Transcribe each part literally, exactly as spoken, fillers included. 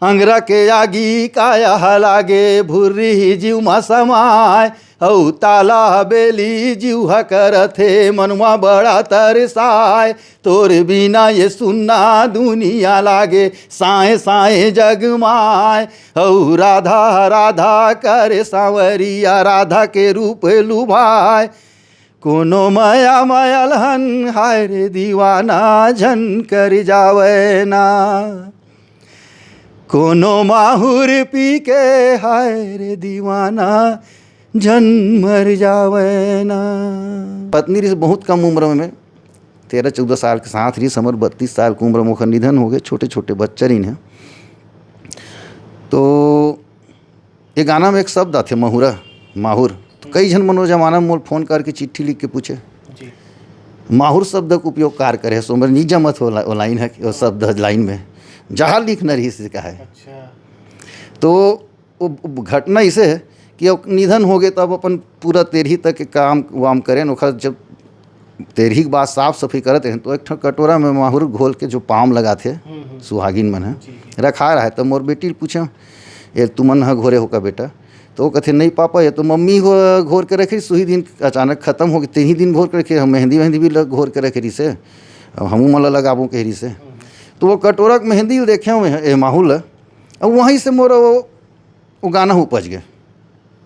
अंगरा के आगी काया ह लागे, भुर्री जीव म समाय, अउ ताला बेली जीव ह करथे, मनवा बड़ा तरसाय। तोर बिना ये सुन्ना दुनिया लागे, साए साए जगमाय। अउ राधा राधा करे सांवरिया, राधा के रूप लुभाय। कोनो मया मयल हन, हाय रे दीवाना, झन कर जावय ना। कोनो माहुर पी के, हाय रे दीवाना, झन मर जावय ना। पत्नी रहिस बहुत कम उम्र में, तेरह चौदह साल के साथ रहिस, हमर बत्तीस साल के उम्र में ओखर निधन हो गए। छोटे छोटे बच्चा रहिन हे। तो ये गाना में एक शब्द आथे, महुरा, माहुर। तो कई झन मन वो जमाना में मोला फोन करके चिट्ठी लिख के पूछे, जी। माहुर शब्द के उपयोग कार करे, सो मोर नी जमत हो ला-, वो लाइन है, वो शब्द लाइन में जहाँ लिखना रहिस का है। अच्छा। तो वो, वो घटना इसे है कि अब निधन हो गए, तब अपन पूरा तेरही तक के काम वाम करें, ओखर जब तेरही के बाद साफ सफाई करत रहे, तो एक ठो कटोरा में माहुर घोल के जो पाम लगाथे, हम्म, हम्म। सुहागिन मन ह, जी, जी। रखा रहे। तो मोर बेटी ल पूछे, "ये तुमन ह घोरे हो का बेटा?" तो वो कथे, "नहीं पापा, ये तो मम्मी हो घोर के रखे, सुही दिन अचानक खत्म हो गई, तेही दिन घोर के रखे, हम मेहंदी वेहंदी भी लग, घोर के रखे रही से, अब हमू मन ला लगाबो कह रही से।" हम्म। तो वो कटोरा के मेहंदी ल देखे हुए हैं, ए माहुर ल, अब वहीं से मोर वो, वो गाना उपज गए।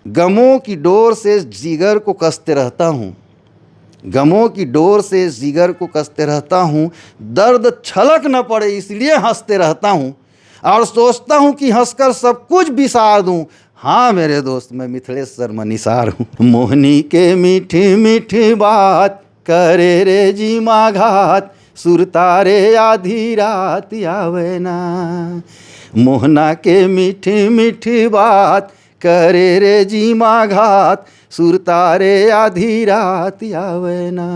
गमों की डोर से जिगर को कसते रहता हूँ, गमों की डोर से जिगर को कसते रहता हूँ, दर्द छलक न पड़े इसलिए हंसते रहता हूँ, और सोचता हूँ कि हंसकर सब कुछ बिसार दूँ। हाँ मेरे दोस्त, मैं मिथिलेश शर्मा निसार हूँ। मोहनी के मीठी मीठी बात करे रे जीमा घात, सुरता रे आधी रात आवे ना। मोहना के मीठी मीठी बात करे रे जीमा घात, सुरता रे आधी रात आवे ना।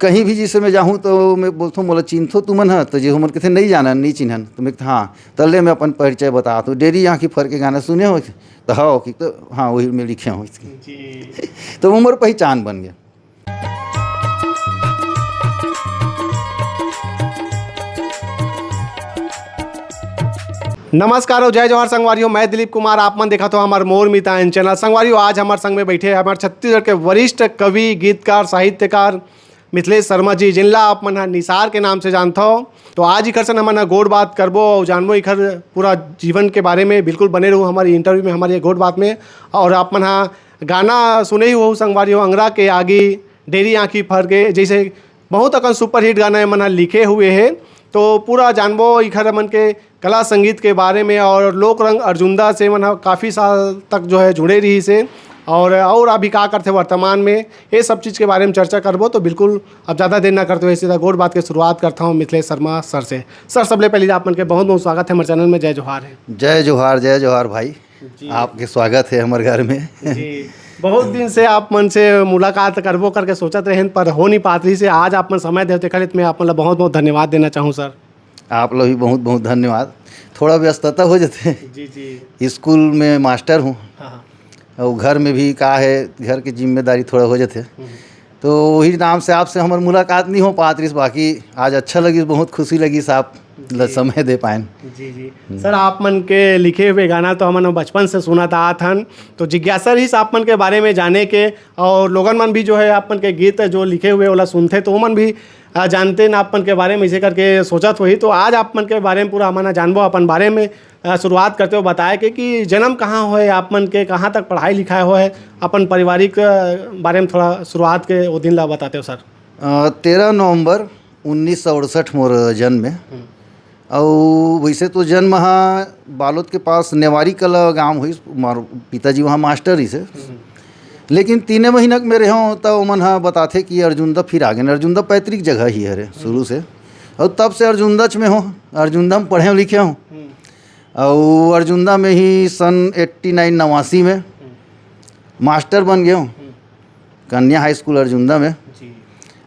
कहीं भी जैसे मैं जाहूँ तो मैं बोलथों, "मोला चिन्हथो तुमन ह?" तो जे हमन कथे, "नहीं जानन, नहीं चिन्हन।" तो मैं कथे, "हाँ।" तो ले मैं अपन परिचय बताथों, डेरी आँखी फर के गाना सुने हो? तो हाँ, कि तो हाँ, वही में लिखे हो इसके। जी। तो वो मोर पहचान बन गया। नमस्कार और जय जोहार संगवारियों, मैं दिलीप कुमार, आप मन देखत हो हमर मोर मितान चैनल। संगवारियों, आज हमर संग में बैठे हमर छत्तीसगढ़ के वरिष्ठ कवि, गीतकार, साहित्यकार मिथिलेश शर्मा जी, जिनला आप मन ह निसार के नाम से जानथो। तो आज इखर से हमन ह गोठ बात करबो और जानबो इखर पूरा जीवन के बारे में। बिल्कुल बने रहू हमारी इंटरव्यू में, हमारी ये गोठ बात में। और आप मन ह गाना सुने ही हो संगवारी हो, अंगरा के आगी, डेरी आँखी फर के, जैसे बहुत अकन सुपरहिट गाना ये मन ह लिखे हुए हे। तो पूरा जानबो इखर मन के कला संगीत के बारे में और लोक रंग अर्जुंदा से मन ह काफ़ी साल तक जो है जुड़े रहिस हे और, और अभी का करथे वर्तमान में, ये सब चीज़ के बारे में चर्चा करबो। तो बिल्कुल अब ज़्यादा देर ना करते हुए सीधा गोठ बात के शुरुआत करता हूँ मिथिलेश शर्मा सर से। सर, सबले पहले आप मन के बहुत बहुत स्वागत है हमारे चैनल में। जय जोहार है। जय जोहार, जय जोहार भाई। जी। आपके स्वागत है हमारे घर में। जी, बहुत दिन से आप मन से मुलाकात करबो करके सोचत रहेन, पर हो नहीं पात रहिस हे। आज आप मन समय देव, तेखर लिए मैं आप मन ला बहुत बहुत धन्यवाद देना चाहूँ सर। आप ला भी बहुत बहुत धन्यवाद। थोड़ा व्यस्तता हो जाथे। जी, जी। स्कूल में मास्टर हूँ। हाँ, हाँ। और घर में भी का है, घर की जिम्मेदारी थोड़ा हो जाथे। हम्म। तो वही नाम से आपसे हमर मुलाकात नहीं हो पात रहिस, बाकी आज अच्छा लगिस, बहुत खुशी लगिस आप ल जी। समय दे पाएन। जी, जी। हम्म। सर, आप मन के लिखे हुए गाना तो हमन बचपन से सुनत आत हन, तो जिज्ञासा रहिस आप मन के बारे में जाने के, और लोगन मन भी जो है आप मन के गीत जो लिखे हुए ओला सुनथे, तो ओमन भी, आ, जानते न आप मन के बारे में, इसे करके सोचत होही। तो आज आप मन के बारे में पूरा हमन ह जानबो, अपन बारे में, आ, शुरुआत करते हो बताए के कि जन्म कहाँ होए आप मन के, कहाँ तक पढ़ाई लिखाई होए, अपन पारिवारिक, आ, बारे में थोड़ा शुरुआत के वो दिन ला बताते हो सर। अ, तेरह नवंबर उन्नीस सौ अड़सठ मोर जन्म है। हम्म। अउ वैसे तो जन्म हा बालोद के पास नेवारी कला गांव हुई, मार-, पिताजी वहाँ मास्टर ही से। हम्म। लेकिन तीने महीना के मेरे हों, तब ओमन हा बताथे कि अर्जुंदा फिर आ गए। अर्जुंदा पैतृक जगह ही हरे शुरू से, और तब से अर्जुंदा च में हों, अर्जुंदा में पढ़े लिखे हों। हम्म। अउ अर्जुंदा में ही सन एट्टी नाइन, नवासी में हम्म। मास्टर बन गए हों, हम्म। कन्या हाई स्कूल अर्जुंदा में। जी।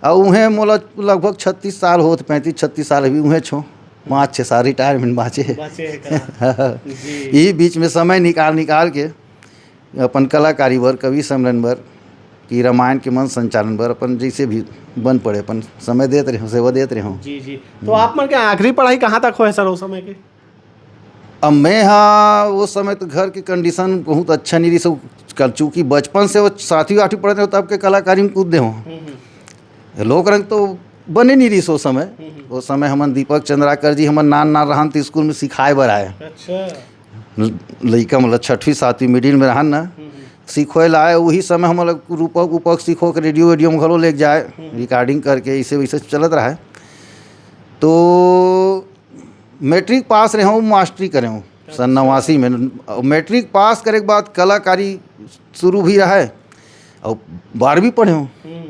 अउ उहें मोला लगभग छत्तीस साल होत, पैंतीस छत्तीस साल अभी उहें छो, पाँच छः साल रिटायरमेंट बाँचे हे। बाँचे हे का? जी। यही बीच में समय निकाल निकाल के अपन कलाकारी बर, कवि सम्मेलन बर, कि रामायण के मंच संचालन बर अपन जैसे भी बन पड़े, अपन समय देत रहे, सेवा देत रहे। जी, जी। तो आप मन के आखिरी पढ़ाई कहाँ तक होए सर, उस समय के? अब मैं हा, वो समय तो घर के कंडीशन बहुत अच्छा नहीं रहिस, चूँकि बचपन से वो सातवीं आठवीं पढ़त रहे, तब के कलाकारी में कूद दे हो। लोक रंग तो बने नहीं रहिस वो समय। वो समय हमन दीपक चंद्राकर जी, हमन नान नान रहन तो स्कूल में सिखाए बर आए। अच्छा। लइका मतलब छठवीं सातवीं मिडिल में रहन ना, हम्म, हम्म। सिखोए ला आए। वही समय हमन लोग रूपक उपक सिखो के रेडियो वेडियो में घलो लेके जाए, रिकॉर्डिंग करके, इसे वैसे चलत रहा है। तो मैट्रिक पास रहे हूँ, मास्टरी करे हूँ सन नवासी में। और मैट्रिक पास करे के बाद कलाकारी शुरू भी रहा है, और बारहवीं पढ़े हूँ हम्म।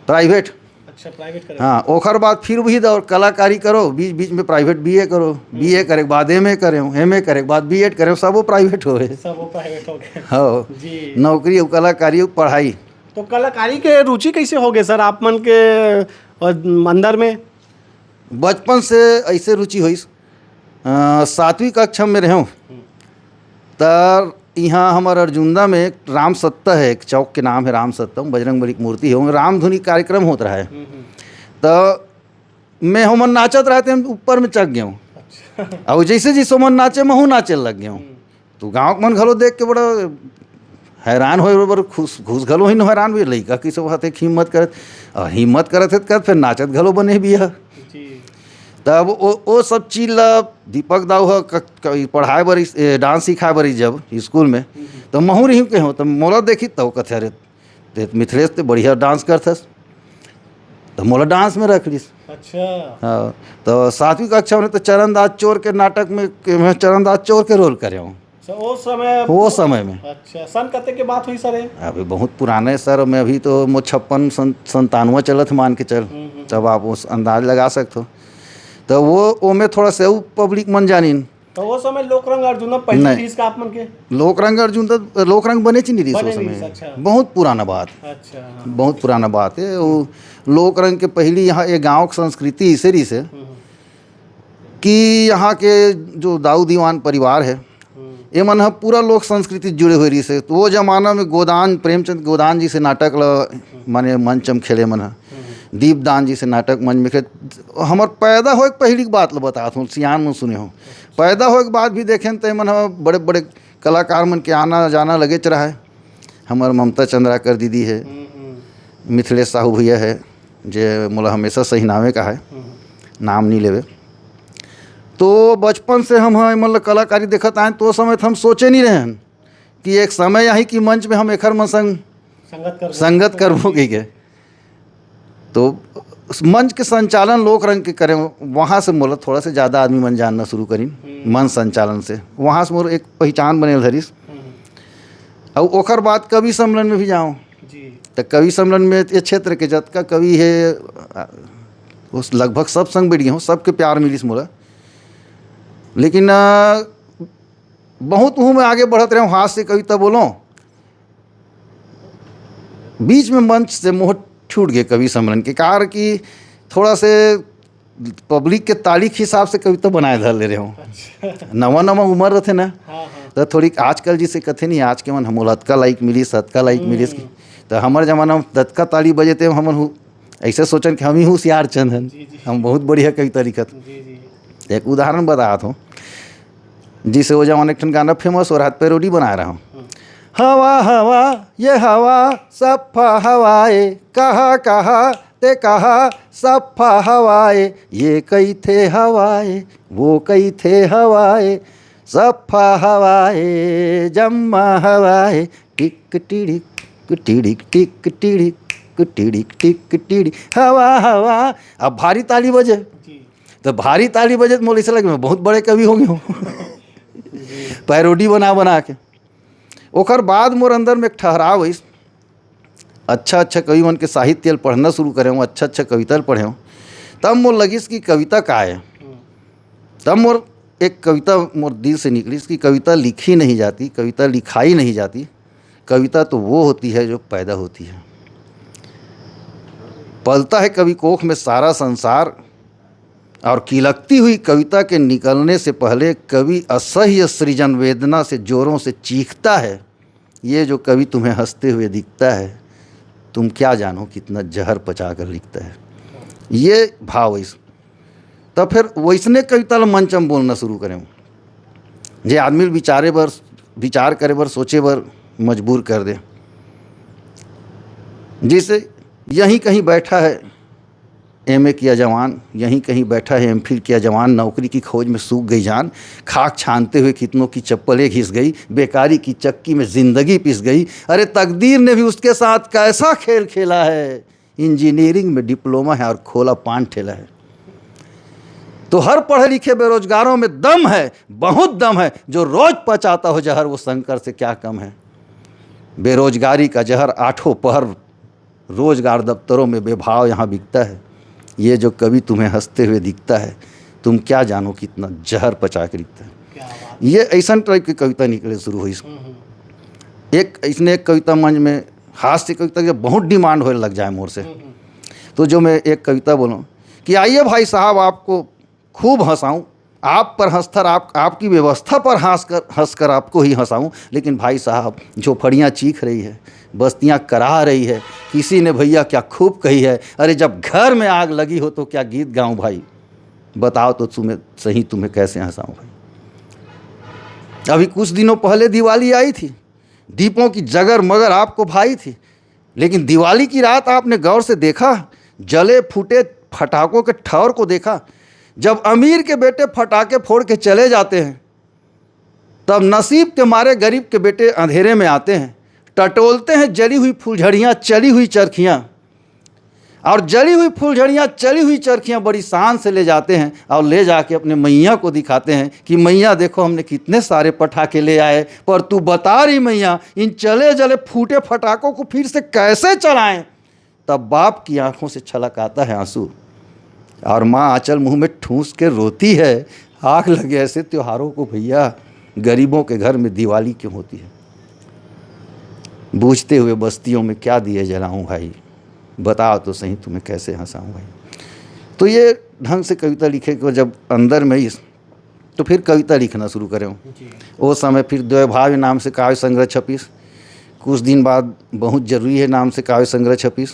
प्राइवेट। अच्छा, प्राइवेट करे। हाँ, ओकर बाद फिर वही दौर, कलाकारी करो, बीच बीच में प्राइवेट बीए करो, बीए करे के बाद एमए करे हूँ, एमए करे के बाद बीएड करे हूँ, सब वो प्राइवेट हो गए। सब वो प्राइवेट हो गए। हाँ, जी। नौकरी और कलाकारी और पढ़ाई। तो कलाकारी के रुचि कैसे हो गए सर आप मन के, अ, अंदर में? बचपन से ऐसे रुचि होइस। अ, सातवीं कक्षा में रहे हूँ, त यहाँ हमार अर्जुंदा में एक राम सत्ता है, एक चौक के नाम है राम सत्ता, बजरंग बली की मूर्ति है, वहाँ रामधुनी कार्यक्रम होत रहा है। हम्म, हम्म। त मैं हमन नाचत रहते, हम ऊपर में चढ़ गए हूँ। अच्छा। और जैसे जैसे हमन नाचे, महू नाचे लग गए हूँ। तो गाँव के मन घलो देख के बड़ा हैरान होए, बड़ा खुश, खुश घलो ही न हैरान भी, लइका किसे बात है, हिम्मत करत, और हिम्मत करत है, करत फिर नाचत घलो बने भी है। जी। तब वो, वो सब चीज ला दीपक दाऊ ह क-, क-, पढ़ाए बर इस-, ए, डांस सिखाए बर इस जब स्कूल में, तो महू रही के हो, तो मोला देखी तो कथे, "अरे, ते मिथिलेश, ते बढ़िया डांस करथस।" तो मोला डांस में रख लिस। अच्छा। हाँ, तो सातवीं कक्षा में तो चरणदास चोर के नाटक में, के मैं चरणदास चोर के रोल करे हूँ अच्छा, वो समय वो समय में। अच्छा, सन कते के बात हुई सर ये? अभी बहुत पुराने सर, मैं अभी तो मो छप्पन सन-, संतानवे चलत मान के चल, हम्म, हम्म। तब आप उस अंदाज लगा सकते हो। तो वो, वो में थोड़ा से वो पब्लिक मन जानिन। तो वो समय लोक रंग अर्जुन पहली नहीं। रिलीज का आप मन के? लोक रंग अर्जुन तो, लोक रंग बने च नहीं रहिस बने उस नहीं समय। रहिस, अच्छा। बहुत पुराना बात, अच्छा, हाँ। बहुत पुराना बात है। वो लोक रंग के पहली यहाँ ये गाँव की संस्कृति इसे रहिस है हम्म, कि यहाँ के जो दाऊ दीवान परिवार है, हम्म। ये मन ह पूरा लोक संस्कृति जुड़े हुए रहिस है। तो वो जमाना में गोदान, प्रेमचंद गोदान जी से नाटक ल माने मंच में खेले मन ह, दीपदान जी से नाटक मंच में खेले। हमर पैदा होए के पहली की बात ल बतात हूँ, सियान मन सुने हो, पैदा होए के बाद भी देखें तो ये मन ह बड़े बड़े कलाकार मन के आना जाना लगेच रहा है। हमर ममता चंद्राकर दीदी है, हम्म, हम्म। मिथिलेश साहू भैया है, जे मोला हमेशा सही नामे का है, हम्म। नाम नहीं लेवे। तो बचपन से हम ह, मतलब, कलाकारी देखत आए, तो समय हम सोचे नहीं रहन कि एक समय आही कि मंच में हम एखर मन संग संगत कर संगत करबो कहिके। तो मंच के संचालन लोक रंग के करे, वहाँ से मोला थोड़ा से ज़्यादा आदमी मन जानना शुरू करिन, हम्म। मंच संचालन से, वहाँ से मोर एक पहचान बने धरिस। हम्म। और ओकर बाद कवि सम्मेलन में भी जाऊँ, जी। तो कवि सम्मेलन में ये क्षेत्र के जतका कवि है, आ, वो लगभग सब संग बैठ गए हों, सबके प्यार मिलिस मोला। लेकिन आ, बहुत हूँ मैं आगे बढ़त रहे हूँ, हास्य कविता बोलो, बीच में मंच से मोह छूट गए कवि सम्मेलन के कारण कि थोड़ा से पब्लिक के ताली के हिसाब से कविता बनाए धर ले रहे हो। अच्छा। नवा नवा उम्र रहते ना, हाँ, हाँ। तो थोड़ी आजकल जिसे कथे नहीं, आज के मन हम अतका लाइक मिलिस, अतका लाइक मिलिस। तो हमारे जमाना में अतका ताली बजे थे, हम हु-, ऐसे सोचन कि हम ही होशियार चंद हन, जी, जी। हम बहुत बढ़िया कविता लिखत। जी, जी। एक उदाहरण बतात हूँ, जिसे वो जमाना एक ठन गाना फेमस हो रहा, पैरोडी बनाए रहा हूँ। हवा हवा ये हवा, सफा हवाए, कहा कहा ते कहा, सफा हवाए, ये कही थे हवाए, वो कही थे हवाए, सफा हवाए, जम्मा हवाए, टिक टिड़िक, टिड़िक टिक टिड़िक, टिड़िक टिक टिड़िक, हवा हवा। अब भारी ताली बजे, जी। तो भारी ताली बजे तो मोला ऐसा लगे मैं बहुत बड़े कवि हो गए हूँ। पैरोडी बना बना के। ओकर बाद मोर अंदर में एक ठहराव आइस, अच्छा अच्छा कवि मन के साहित्य ल पढ़ना शुरू करे हूँ, अच्छा अच्छा कविता ल पढ़े हूँ, तब मोर लगिस कि कविता का है। तब मोर एक कविता मोर दिल से निकलिस कि कविता लिखी नहीं जाती, कविता लिखाई नहीं जाती, कविता तो वो होती है जो पैदा होती है। पलता है कवि कोख में सारा संसार, और किलकती हुई कविता के निकलने से पहले कवि असह्य सृजन वेदना से जोरों से चीखता है, ये जो कवि तुम्हें हंसते हुए दिखता है, तुम क्या जानो कितना जहर पचा कर लिखता है। ये भाव इस, तब फिर वैसने कविता ल मंच में बोलना शुरू करें। जे आदमी ल विचारे बर, विचार करे बर, सोचे बर मजबूर कर दे। जैसे यहीं कहीं बैठा है एमए किया जवान, यहीं कहीं बैठा है एमफिल किया जवान, नौकरी की खोज में सूख गई जान, खाक छानते हुए कितनों की चप्पलें घिस गई, बेकारी की चक्की में जिंदगी पिस गई। अरे, तकदीर ने भी उसके साथ कैसा खेल खेला है। इंजीनियरिंग में डिप्लोमा है और खोला पान ठेला है। तो हर पढ़े लिखे बेरोजगारों में दम है, बहुत दम है। जो रोज पचाता हो जहर, वो शंकर से क्या कम है। बेरोजगारी का जहर आठों पहर रोजगार दफ्तरों में बेभाव यहाँ बिकता है। ये जो कवि तुम्हें हंसते हुए दिखता है, तुम क्या जानो कितना जहर पचा के दिखता है। क्या बात। ये ऐसा टाइप की कविता निकले शुरू हुई। हम्म, हम्म। एक इसने एक कविता मंच में, हास्य कविता के बहुत डिमांड होने लग जाए मोर से। हम्म, हम्म। तो जो मैं एक कविता बोलूँ कि आइए भाई साहब, आपको खूब हंसाऊं, आप पर हंसकर, आप, आपकी व्यवस्था पर हंसकर, हंसकर आपको ही हंसाऊं। लेकिन भाई साहब, झोपड़ियाँ चीख रही है, बस्तियाँ कराह रही है, किसी ने भैया क्या खूब कही है। अरे, जब घर में आग लगी हो तो क्या गीत गाऊं भाई? बताओ तो तुम्हें, सही तुम्हें कैसे हंसाऊं भाई? अभी कुछ दिनों पहले दिवाली आई थी, दीपों की जगर मगर आपको भाई थी, लेकिन दिवाली की रात आपने गौर से देखा, जले फूटे फटाकों के ठौर को देखा। जब अमीर के बेटे फटाके फोड़ के चले जाते हैं, तब नसीब के मारे गरीब के बेटे अंधेरे में आते हैं, टटोलते हैं जली हुई फुलझड़ियाँ, चली हुई चरखियाँ। और जली हुई फुलझड़ियाँ, चली हुई चरखियाँ बड़ी शान से ले जाते हैं और ले जाके अपने मैया को दिखाते हैं कि मैया, देखो, हमने कितने सारे पटाखे ले आए, पर तू बता रही मैया, इन चले जले फूटे फटाकों को फिर से कैसे चलाएं? तब बाप की आंखों से छलक आता है आंसू और माँ आंचल मुंह में ठूंस के रोती है। आग लगे ऐसे त्योहारों को भैया, गरीबों के घर में दिवाली क्यों होती है? बूझते हुए बस्तियों में क्या दिए जलाऊं भाई? बताओ तो सही, तुम्हें कैसे हंसाऊं भाई? तो ये ढंग से कविता लिखे को जब अंदर में इस, तो फिर कविता लिखना शुरू करें। जी। वो समय फिर द्वैभाव्य नाम से काव्य संग्रह छपिस। कुछ दिन बाद बहुत जरूरी है नाम से काव्य संग्रह छपिस।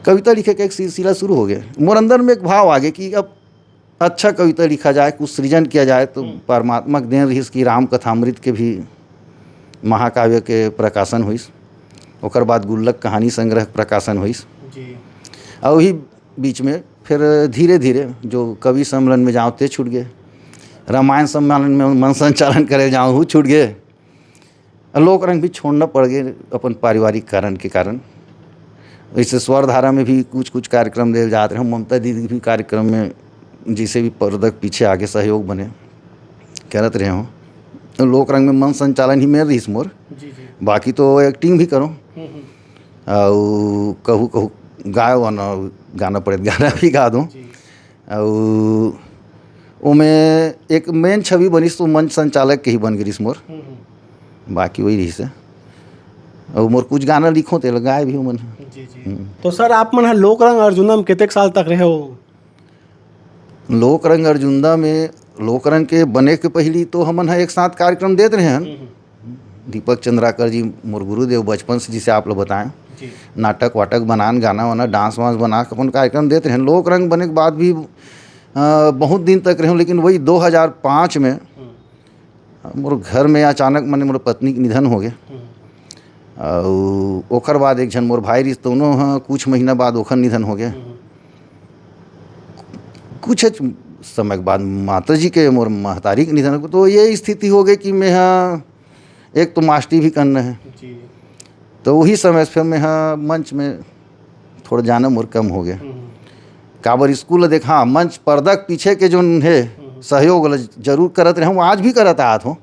कविता लिखे का एक सिलसिला शुरू हो गया। मोर अंदर में एक भाव आ गया कि अब अच्छा कविता लिखा जाए, कुछ सृजन किया जाए, तो हम्म। परमात्मा के देन रहिस कि राम कथामृत के भी महाकाव्य के प्रकाशन होइस। ओकर बाद गुल्लक कहानी संग्रह के प्रकाशन होइस। जी। और वही बीच में फिर धीरे धीरे जो कवि सम्मेलन में जाओ, ते छूट गए। रामायण सम्मेलन में मन संचालन करे जाओ, वो छूट गए। लोक रंग भी छोड़ना पड़ गए अपन पारिवारिक कारण के कारण। वैसे स्वर धारा में भी कुछ कुछ कार्यक्रम दे जात रहे, ममता दीदी भी कार्यक्रम में जैसे भी पर्दा के पीछे आगे सहयोग बने करत रहे हो। लोक रंग में मन संचालन ही मेर रहिस मोर। जी, जी। बाकी तो एक्टिंग भी करो। हम्म, हम्म। अउ कहू कहू गायो न, गाना पड़े त गाना भी गा दूँ। जी। अउ ओमे एक मेन छवि बनिस तो मंच संचालक के ही बन गिरिस मोर। हम्म, हम्म। बाकी वही रहिस हे। अउ मोर कुछ गाना लिखो तेला गाए भी ओमन। जी, जी। हम्म। तो सर, आप मन ह लोक रंग अर्जुंदा में कतेक साल तक रहे हो? लोक रंग अर्जुंदा में, लोक रंग के बने के पहिली तो हमन ह एक साथ कार्यक्रम देत रहे हन। हम्म, हम्म। दीपक चंद्राकर जी मोर गुरुदेव, बचपन से, जिसे आप लोग बताएं, जी। नाटक वाटक बनान, गाना वाना, डांस वांस बना के अपन कार्यक्रम देत रहे। लोक रंग बने के बाद भी, अ, बहुत दिन तक रहे, लेकिन वही दो हज़ार पाँच में हम्म। मोर घर में अचानक, माने, मोर पत्नी के निधन हो गए। हम्म। अउ ओकर बाद एक झन मोर भाई रिहिस, तउनो ह कुछ महीना बाद ओखर निधन हो गए। हम्म। कुछ समय के बाद माता जी के, मोर महतारी के निधन हो गए। तो ये स्थिति हो गई कि मैं ह एक तो मास्टरी भी करना है। जी। तो वही समय से फिर मैं ह मंच में थोड़ा जाना मोर कम हो गया। हम्म। काबर स्कूल ला देख, हाँ, मंच पर्दा के पीछे के जोन हे हम्म। सहयोग ला जरूर करत रहे हूँ, आज भी करत आत हूँ।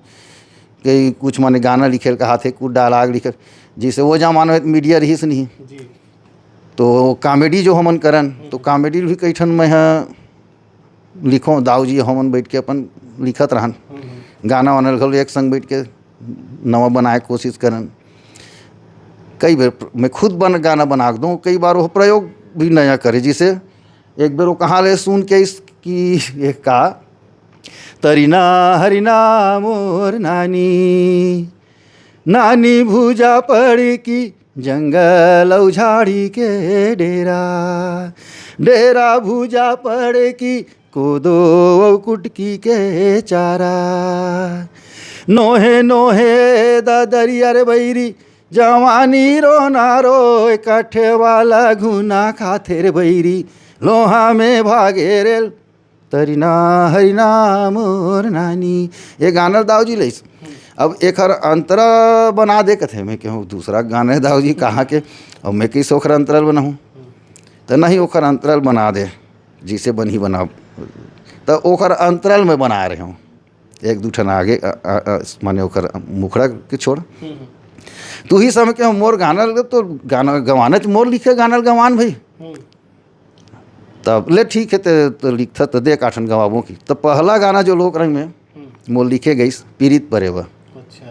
कि कुछ माने गाना लिखे ल कहाथे, कुछ डायलॉग लिखे, जैसे वो जमाना में मीडिया रहिस नहीं। जी। तो कॉमेडी जो हमन करन, हम्म। तो कॉमेडी भी कई ठन मैं ह लिखों, दाऊ जी हमन बैठ के अपन लिखत रहन। हम्म। गाना वाना घलो एक संग बैठ के नवा बनाए के कोशिश करन। कई बार मैं खुद बन, गाना बना के दूँ, कई बार वो प्रयोग भी नया करे। जैसे एक बेर वो कहाँ ले सुन के इसकी, ये का, तरिना हरिना मोर नानी, नानी भुजा पड़ की जंगल अउ झाड़ी के डेरा, डेरा भुजा पड़ की कोदो अउ कुटकी के चारा। नोहे नोहे ददरिया रे बइरी, जवानी रोना रोय, काठे वाला घुना खाथे रे बइरी, लोहा में भागे रेल, तरिना हरिना मोर नानी। ये गाना दाऊ जी लइस। अब एकर अंतरा बना दे कथे, मैं कहूँ दूसरा गाना हे दाऊ जी कहाँ के, अब मैं कइसे ओकर अंतरा ल बनाहूँ? त नहीं, ओकर अंतरा ल बना दे, जइसे बनही बना। त ओकर अंतरा ल मैं बना रहे हूँ, एक दू ठन आगे, अ, अ, अ, माने ओकर मुखड़ा के छोड़। तुही समय के मोर गाना ल तो गाना गवाना, त मोर लिखे गाना ल गवान भाई। तब ले ठीक हे, ते तो लिखत त दे काठन गवाबो की। त पहला गाना जो लोक रंग में मोर लिखे गइस, पीरित परेवा। अच्छा।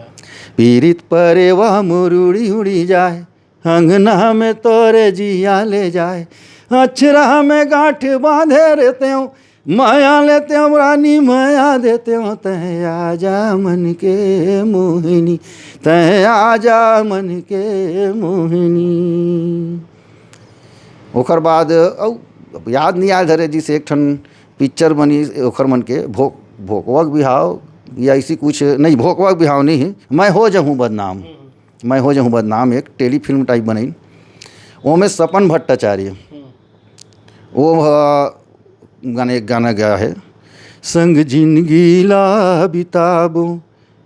पीरित परेवा मोर उड़ी उड़ी जाए, अंगना में तोरे जिया ले जाए, अचरा में गांठ बांधे रे तेंव, मया ले तेंव रानी मया दे तेंव, तैं आजा मन के मोहिनी, तैं आजा मन के मोहिनी। ओकर बाद अउ याद नहीं आयल धरे, जिसे एक ठन पिक्चर बनी ओखर मन के, भोक-, भोकवा के बिहाव या अइसी कुछ नहीं, भोकवा के बिहाव नहीं हे, मैं हो जहूँ बदनाम, मैं हो जहूँ बदनाम, एक टेलीफिल्म टाइप बनइन, ओमे सपन भट्टाचार्य, वो ह-, गाने, एक गाना गया है, संग जिंदगी ला बिताबो,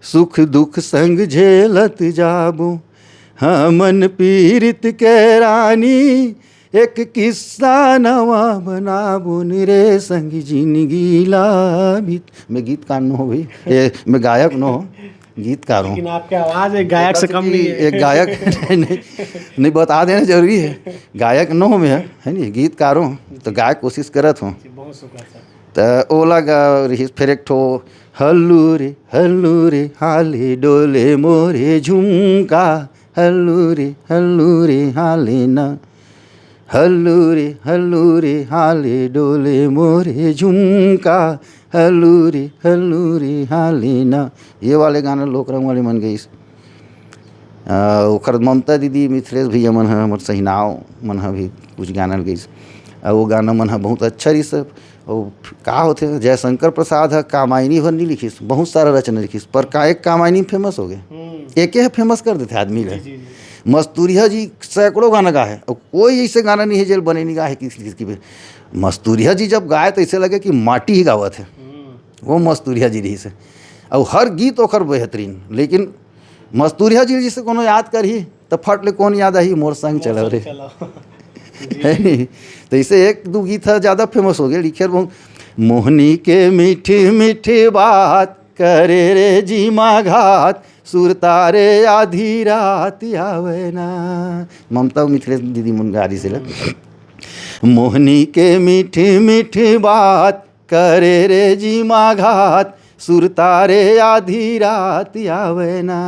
सुख दुख संग झेलत जाबो, हमन पीरित के रानी, एक किस्सा नवा बनाबो न रे, संग जिंदगी ला बीत। मैं गीतकार नो हो भाई, ए, मैं गायक नो हो, गीतकार हूँ। लेकिन आपके आवाज़ एक गायक से कम नहीं है। एक गायक नहीं, नहीं, बता देना जरूरी है, गायक नो हो मैं, है नहीं, गीतकार हूँ, तो गायक कोशिश करत हूँ। जी, बहुत शुक्रिया सर। त ओला गा रहिस, फेर एक ठो हल्लू रे, हल्लू रे, हाले डोले मोरे झुमका, हल्लू रे, हल्लू रे, हाले ना, हल्लू रे, हल्लू रे, हाले डोले मोरे झुमका, हल्लू रे, हल्लू रे, हाले ना। ये वाले गाना लोक रंग वाले मन गइस। अ, ओखर ममता दीदी, मिथिलेश भैया मन ह, हमर सहिनाव मन ह भी कुछ गाना ल गइस। अ, वो गाना मन ह बहुत अच्छा रहिस। अउ का होथे, जयशंकर प्रसाद ह कामायनी भर नहीं लिखिस, बहुत सारा रचना लिखिस, पर का एक कामायनी फेमस हो गए? हम्म। एके ह फेमस कर देथे आदमी ल। जी, जी, जी। मस्तूरिया जी सैकड़ों गाना गाए, अउ कोई ऐसे गाना नहीं है जेल बने नहीं गाए किस, किस की भी। मस्तूरिया जी जब गाए तो ऐसे लगे कि माटी ही गावत है। हम्म। वो मस्तूरिया जी रहिस हे। अउ हर गीत ओखर बेहतरीन, लेकिन मस्तूरिया जी जिसे कोनो याद करही, त फट ले कोन याद आही, मोर संग मोर चलो संग रे। चलो। जी। है नी? त इसे एक दू गीत ह ज्यादा फेमस हो गए, लिखे बहुत, मोहनी के मीठी मीठी बात, करे रे जीमा घात, सुरता रे आधी रात आवे ना। ममता मिथिलेश दीदी मन गारी से ले। मोहनी के मीठी मीठी बात, करे रे जीमा घात, सुरता रे आधी रात आवे ना।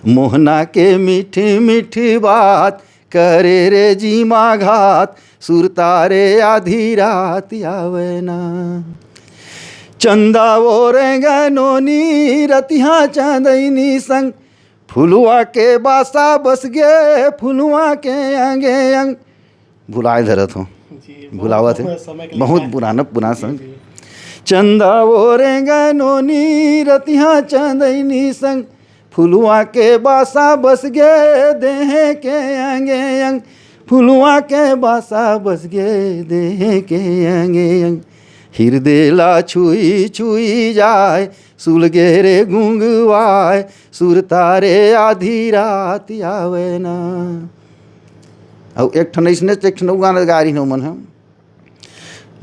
मोहना के मीठी मीठी बात, करे रे जीमा घात, सुरता रे आधी रात आवे ना। चंदा वो रेंगनोनी रतिहा चांदैनी संग, फुलवा के बासा बस गे फुलवा के अंगे अंग। भुलाए धरत हो, जी, बहुत भुलावत है, समय के लिए बहुत है। पुराना, पुराना जी, संग। जी। चंदा वो रेंगनोनी रतिहा चांदैनी संग, फुलवा के बासा बस गे देह के अंगे अंग, फुलवा के बासा बस गे देह के अंगे अंग। हिरदे ला छुई छुई जाए, सुलगे रे गुंगवाए, सुरता रे आधी रात आवे ना। अउ एक ठन अइसने, एक ठन अउ गाना गा रही मन ह,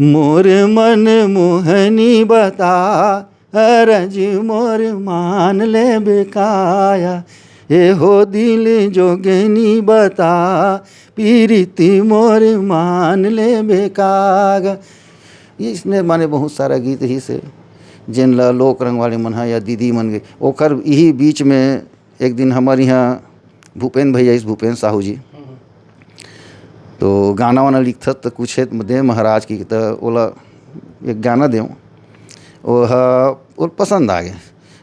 मोर मन मोहनी बता, अरज मोर मान ले बेकाया, ए हो दिल जोगनी बता, पीरित मोर मान ले बेकागा। ये इसने माने बहुत सारा गीत ही से, जेन ला लोक रंग वाले मन ह या दीदी मन गे, ओकर इही बीच में एक दिन हमर इहाँ भूपेन भैया, इस भूपेन साहू जी, तो गाना वाना लिखथस त कुछ हे दे महाराज की, त ओला एक गाना देव, ओह ओला पसंद आ गए।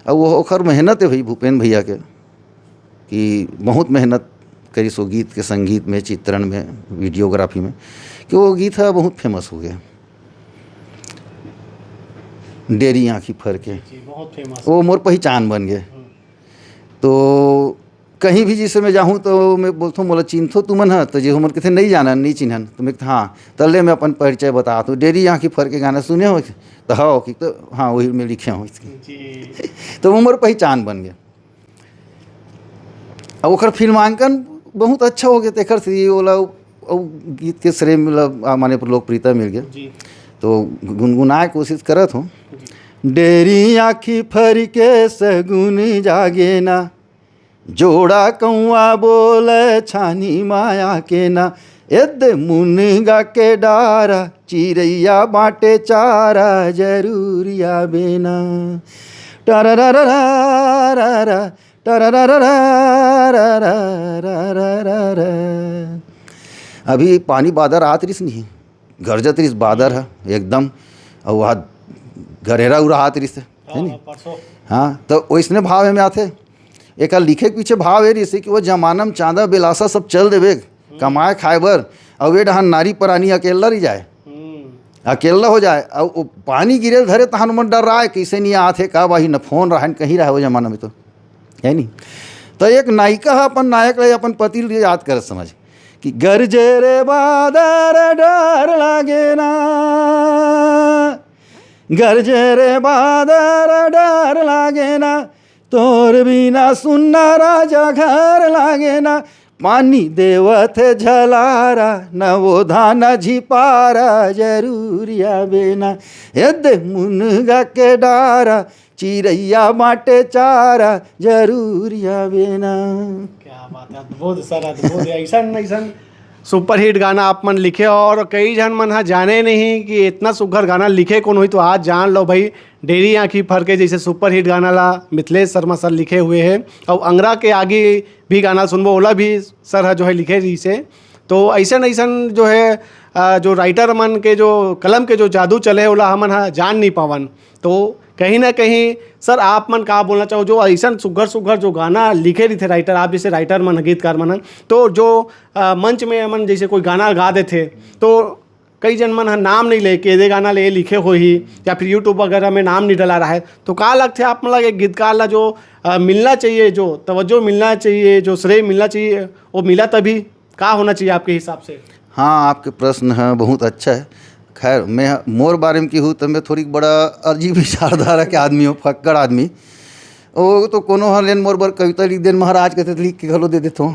अब वो ओखर मेहनत है भाई भूपेन भैया के, कि बहुत मेहनत करिस वो गीत के संगीत में, चित्रण में, वीडियोग्राफी में, कि वो गीत ह बहुत फेमस हो गया। डेरी आँखी फर के। जी, बहुत फेमस। वो मोर पहचान बन गए। तो कहीं भी जैसे मैं जाहूँ तो मैं बोलथों, "मोला चिन्हथो तुमन ह?" तो जे हमन कथे, "नहीं जानन, नहीं चिन्हन।" तो मैं कथे, "हाँ।" तो ले मैं अपन परिचय बताथों, "डेरी आँखी फर के गाना सुने हो?" तो हाँ, कि तो हाँ, वही मैं लिखे हूँ इसकी। जी। तो वो मोर पहचान बन गए। अब ओकर फिल्मांकन बहुत अच्छा हो गया, तेकर से ये वाला, वो गीत के श्रेय मिला, आ, माने लोकप्रियता मिल गया। जी। तो गुनगुनाए कोशिश करत हूँ। डेरी आँखी फर के सगुन जागे ना, जोड़ा कौआ बोले छानी माया के ना, एद मुनगा के डारा, चिरैया बाटे चारा, जरूर आबे ना। टररररररर, टरररररररररररर। अभी पानी बादर आत रिस नहीं, गरजत रिस बादर ह एकदम, अउ वहाँ गरेरा उराहत रिस, है हाँ, नी? हाँ, परसों। हाँ, तो वैसने भाव एमे आथे। एकर लिखे के पीछे भाव ए रिस कि वो जमाना में चांदा बेलासा सब चल देबे कमाए खाए बर, अउ ये डहन नारी परानी अकेला रह जाए, हम्म। अकेला हो जाए, अउ वो पानी गिरे धरे तहन मन डर्राए, कैसे नहीं आत हे, का बाही, न फोन रहे, न कहीं रहे वो जमाना में तो, है नी? तो एक नायिका ह अपन नायक ले अपन पति ले याद कर समझ कि गरजे रे बादर डर लागे ना, गरजे रे बादर डर लागे ना, तोर बिना सुन्ना राजा घर लागे ना, पानी देवत हे झलारा, न वो धान झिपारा, जरूर आबे ना, एदे मुनगा के डारा, चिरैया बाटे चारा, जरूर आबे ना। क्या बात है, अद्भुत सर, अद्भुत। ऐसन ऐसन सुपरहिट गाना आप मन लिखे हो और कई झन मन ह जाने नहीं कि इतना सुघर गाना लिखे कौन हुई। तो आज जान लो भाई, डेरी आँखी फर के जैसे सुपरहिट गाना ला मिथिलेश शर्मा सर लिखे हुए हैं। और अंगरा के आगे भी गाना सुनबो, ओला भी सर ह जो है लिखे रहिसे। तो ऐसन ऐसन जो है, अ, जो राइटर मन के जो कलम के जो जादू चले, ओला हमन ह जान नहीं पावन। तो कहीं ना कहीं सर, आप मन का बोलना चाहो, जो ऐसन सुघर सुघर जो गाना लिखे रहिथे राइटर, आप जैसे राइटर मन, गीतकार मन, तो जो, अ, मंच में हमन जैसे कोई गाना गा देथे, तो कई जन मन ह नाम नहीं ले के दे गाना ले लिखे होही, या फिर YouTube वगैरह में नाम नहीं डला रहा है, तो का लगथे आप मन ला, एक गीतकार ला जो, अ, मिलना चाहिए, जो तवज्जो मिलना चाहिए, जो श्रेय मिलना चाहिए, वो मिला तभी? का होना चाहिए आपके हिसाब से? हाँ, आपके प्रश्न ह बहुत अच्छा है। खैर, मैं, मोर बारे में की हूँ तो मैं थोड़ी बड़ा अर्जी विचारधारा के आदमी हूँ, फक्कड़ आदमी। वो तो कोनो ह लेन मोर बर कविता लिख देन महाराज, कथे तो लिख के घलो दे देथों।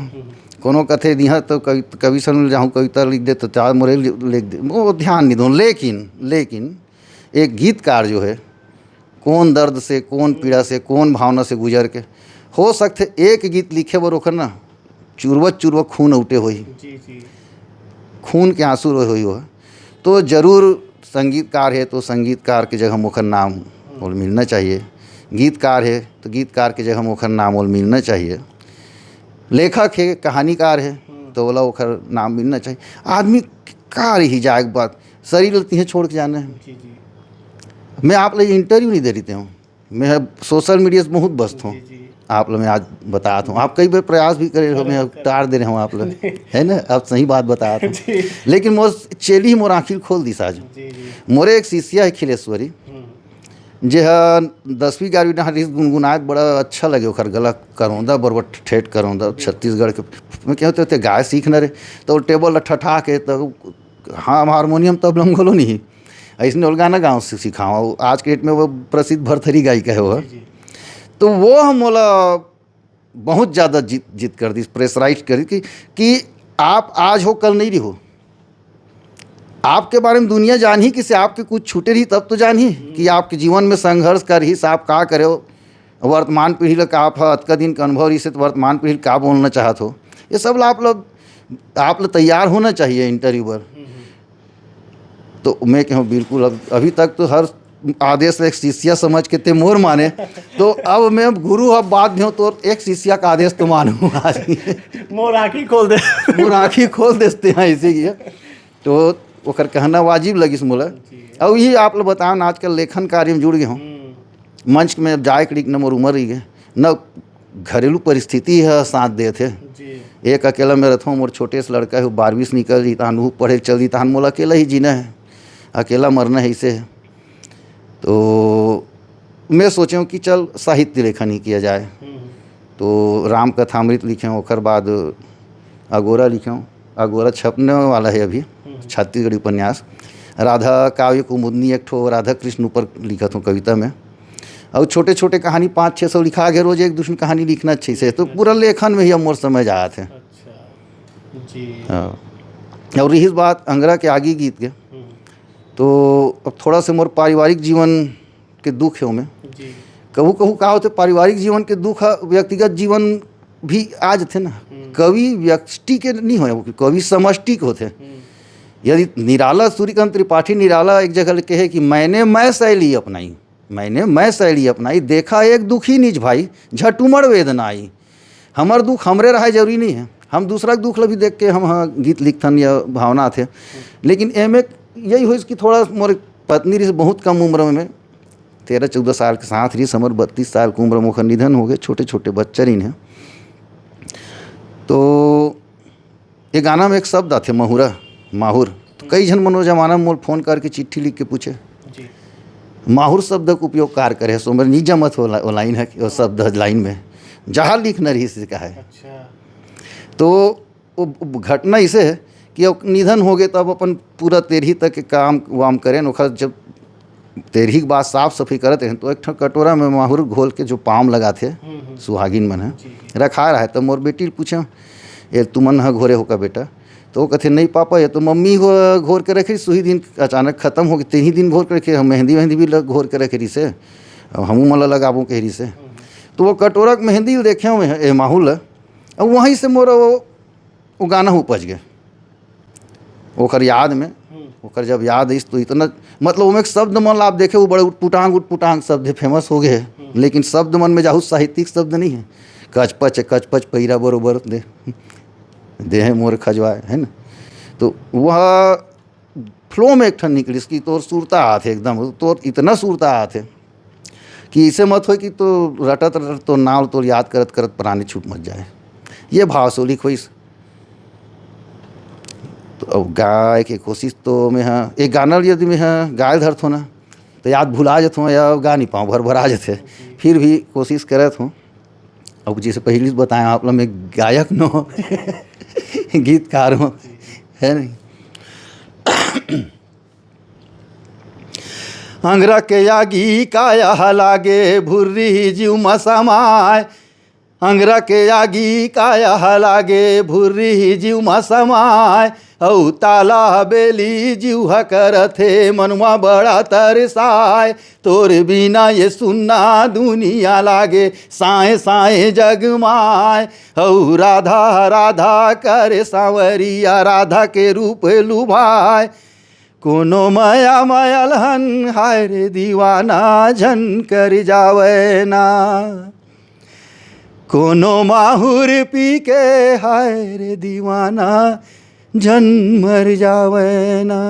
कोनो कथे दिहा तो कवि, कवि सन जाहूँ कविता लिख दे तो चार मोरे लि-, लिख दे, वो ध्यान नहीं दूँ। लेकिन, लेकिन एक गीतकार जो है, कौन दर्द से, कौन पीड़ा से, कौन भावना से गुजर के, हो सकथे एक गीत लिखे बर ओखर ना चुरवत चुरवत खून अउटे होही, जी जी। खून के आंसू रोए होही ओह, तो जरूर संगीतकार है तो संगीतकार के जगह में ओखर नाम ओल मिलना चाहिए, गीतकार है तो गीतकार के जगह में ओखर नाम ओल मिलना चाहिए, लेखक है, कहानीकार है, तो ओला ओखर नाम मिलना चाहिए। आदमी का रही जाए के बाद, शरीर ल तिहें छोड़ के जाना है। जी जी। मैं आप ले इंटरव्यू नहीं दे रही हूँ, मैं सोशल मीडिया से बहुत व्यस्त हूँ। जी जी। आप लोग मैं आज बतात हूँ, आप कई बार प्रयास भी करे हो, मैं अब टार दे रहे हूँ आप लोग, है ना? आप सही बात बतात हूँ। जी। लेकिन मोर चेली मोर आँखी खोल दिस आज। जी जी। मोरे एक शिष्या है खिलेश्वरी, हम्म। जे ह दसवीं ग्यारहवीं डहर रिहिस, गुनगुनाए के बड़ा अच्छा लगे ओखर गला, करौंदा बरोबर ठेठ करौंदा छत्तीसगढ़ के। मैं कहते होते गाय सीखना रे, तो टेबल ला ठठा के, तो हाँ, हारमोनियम तबला में घलो नहीं, ऐसने ओल गाना गाँव से सिखावा। आज के डेट में वो प्रसिद्ध भरथरी गायिका है वो। जी जी। तो वो हम बोला बहुत ज़्यादा जिद, जिद कर दिस, प्रेशराइज कर दिस कि, कि आप आज हो कल नहीं रहो। आपके बारे में दुनिया जानही किसे, आपके कुछ छूटे रही तब तो जानही कि आपके जीवन में संघर्ष कर रही, आप का करे हो, वर्तमान पीढ़ी ला का आप ह, अतका दिन के अनुभव रही से तो वर्तमान पीढ़ी ला का बोलना चाहत हो, ये सब ला आप लोग, आप लोग तैयार होना चाहिए इंटरव्यू पर। तो मैं कहूँ बिल्कुल, अब अभी तक तो हर आदेश एक शिष्या समझ के ते मोर माने, तो अब मैं गुरु, अब बाद में तो एक शिष्या का आदेश तो मानूँ आज। मोर आँखी खोल दे। मोर आँखी खोल देते हैं इसी की। तो ओकर कहना वाजिब लगिस मोला। अब ये आप लोग बताओ ना, आजकल लेखन कार्य में जुड़ गए हूँ, हम्म। मंच में अब जाए के न मोर उम्र रही है, न घरेलू परिस्थिति है साथ देत है। जी। एक अकेला में रहता हूँ, मोर छोटे से लड़का है, वो बारहवीं से निकल जी, तहन वो पढ़े के चल जी, तहन मोला अकेला ही जीना है, अकेला मरना है इसे। तो मैं सोचेंव कि चल, साहित्य लेखन ही किया जाए। हम्म। तो राम कथामृत लिखेंव, ओकर बाद अगोरा लिखेंव। अगोरा छपने वाला है अभी, हम्म। छत्तीसगढ़ी उपन्यास। राधा काव्य कुमुदनी एक ठो राधा कृष्ण ऊपर लिखत हूँ कविता में। और छोटे छोटे कहानी पाँच छः सौ लिखा गे, रोज एक दूसरी कहानी लिखना अच्छे से, तो पूरा लेखन में ही अब मोर समय जात है। अच्छा। जी। हाँ। और रही बात अंगरा के आगी गीत के, हम्म। तो अब थोड़ा से मोर पारिवारिक जीवन के दुख हे ओमे। जी। कहू कहू का होथे, पारिवारिक जीवन के दुख ह व्यक्तिगत जीवन भी आ जथे ना। हम्म। कवि व्यक्ति के नहीं होय, कवि समष्टि के होथे। हम्म। यदि निराला, सूर्यकांत त्रिपाठी निराला एक जगह ले कहे कि मैंने मैं शैली अपनाई, मैंने मैं शैली अपनाई, देखा एक दुखी निज भाई, झट उमड़ वेदना आई। हमर दुख हमरे रहे जरूरी नहीं है, हम दूसरा के दुख ल भी देख के हम ह गीत लिखथन या भावना आथे। लेकिन एमे यही होइस कि थोड़ा मोर पत्नी रहिस बहुत कम उम्र में, तेरह चौदह साल के साथ रहिस, हमर बत्तीस साल के उम्र में ओकर निधन हो गए, छोटे छोटे बच्चा रहिन है। तो ये गाना में एक शब्द आथे, महुरा, माहुर। तो कई झन मन वो जमाना में मोर फोन करके चिट्ठी लिख के पूछे, जी। माहुर शब्द के उपयोग कार करे, सो मेरे नहीं जमत हो ला-, वो लाइन है, वो शब्द लाइन में जहाँ लिखना रही से कहा है। अच्छा। तो वो घटना इसे है कि अब निधन हो गए, तब अपन पूरा तेरही तक के काम वाम करें, ओखर जब तेरही के बाद साफ सफाई करत रहे, तो एक ठो कटोरा में माहुर घोल के जो पाम लगाथे, हम्म, हम्म। सुहागिन मन ह, जी, जी। रखा रहे। तो मोर बेटी ल पूछे, "ये तुमन ह घोरे हो का बेटा?" तो वो कथे, "नहीं पापा, ये तो मम्मी हो घोर के रखे रहिस, उही दिन अचानक खत्म हो गए, तेही दिन घोर के रखे, हम मेहंदी वेहंदी भी लग, घोर के रखे रहिस हे, अब हमू मन ला लगाबो कह रहिस हे।" हम्म। तो वो कटोरा के मेहंदी ल देखे हुए हैं, ए माहुर ल, अब वहीं से मोर वो, वो गाना उपज गए। ओकर याद में, हम्म। ओकर जब याद आइस तो इतना, मतलब, ओमे एक शब्द मन ला आप देखे, वो बड़े उटपुटांग, उटपुटांग शब्द है, फेमस हो गए है। हम्म। लेकिन शब्द मन में जाहू साहित्यिक शब्द नहीं है। कचपच, कचपच पैरा बरोबर दे, देहे मोर खजवाए, है ना? तो वह फ्लो में एक ठन निकलिस कि तोर सुरता आथे एकदम, तोर इतना सुरता आथे कि इसे मत होय कि तो रटत, रटत तोर नाव तोर याद करत, करत प्राणी छूट मत जाए। ये भाव से लिखोइस। तो अब गाय के कोशिश तो मैं हा, एक गाना ल यदि मैं हा गाय धरथो ना, तो याद भुला जथो या गा नहीं पाऊँ, भर भरा जथे। फिर भी कोशिश करत हूँ। अब जैसे पहले से बताया आप लोग, मैं गायक नो, गीतकार हूँ, है नहीं? अंगरा के आगी काया लागे, भुर्री जीव म समाय। अंगरा के आगी काया लागे, भुर्री जीव म समाय। अउ ताला बेली जीव ह करथे, मनवा बड़ा तरसाय। तोर बिना ये सुन्ना दुनिया लागे, साए साए जगमाय। अउ राधा राधा करे सांवरिया, राधा के रूप लुभाय। कोनो मया मयलहन हाय रे दीवाना, झन कर जावय ना। कोनो माहुर पी के हाय रे दीवाना, झन मर जावय ना।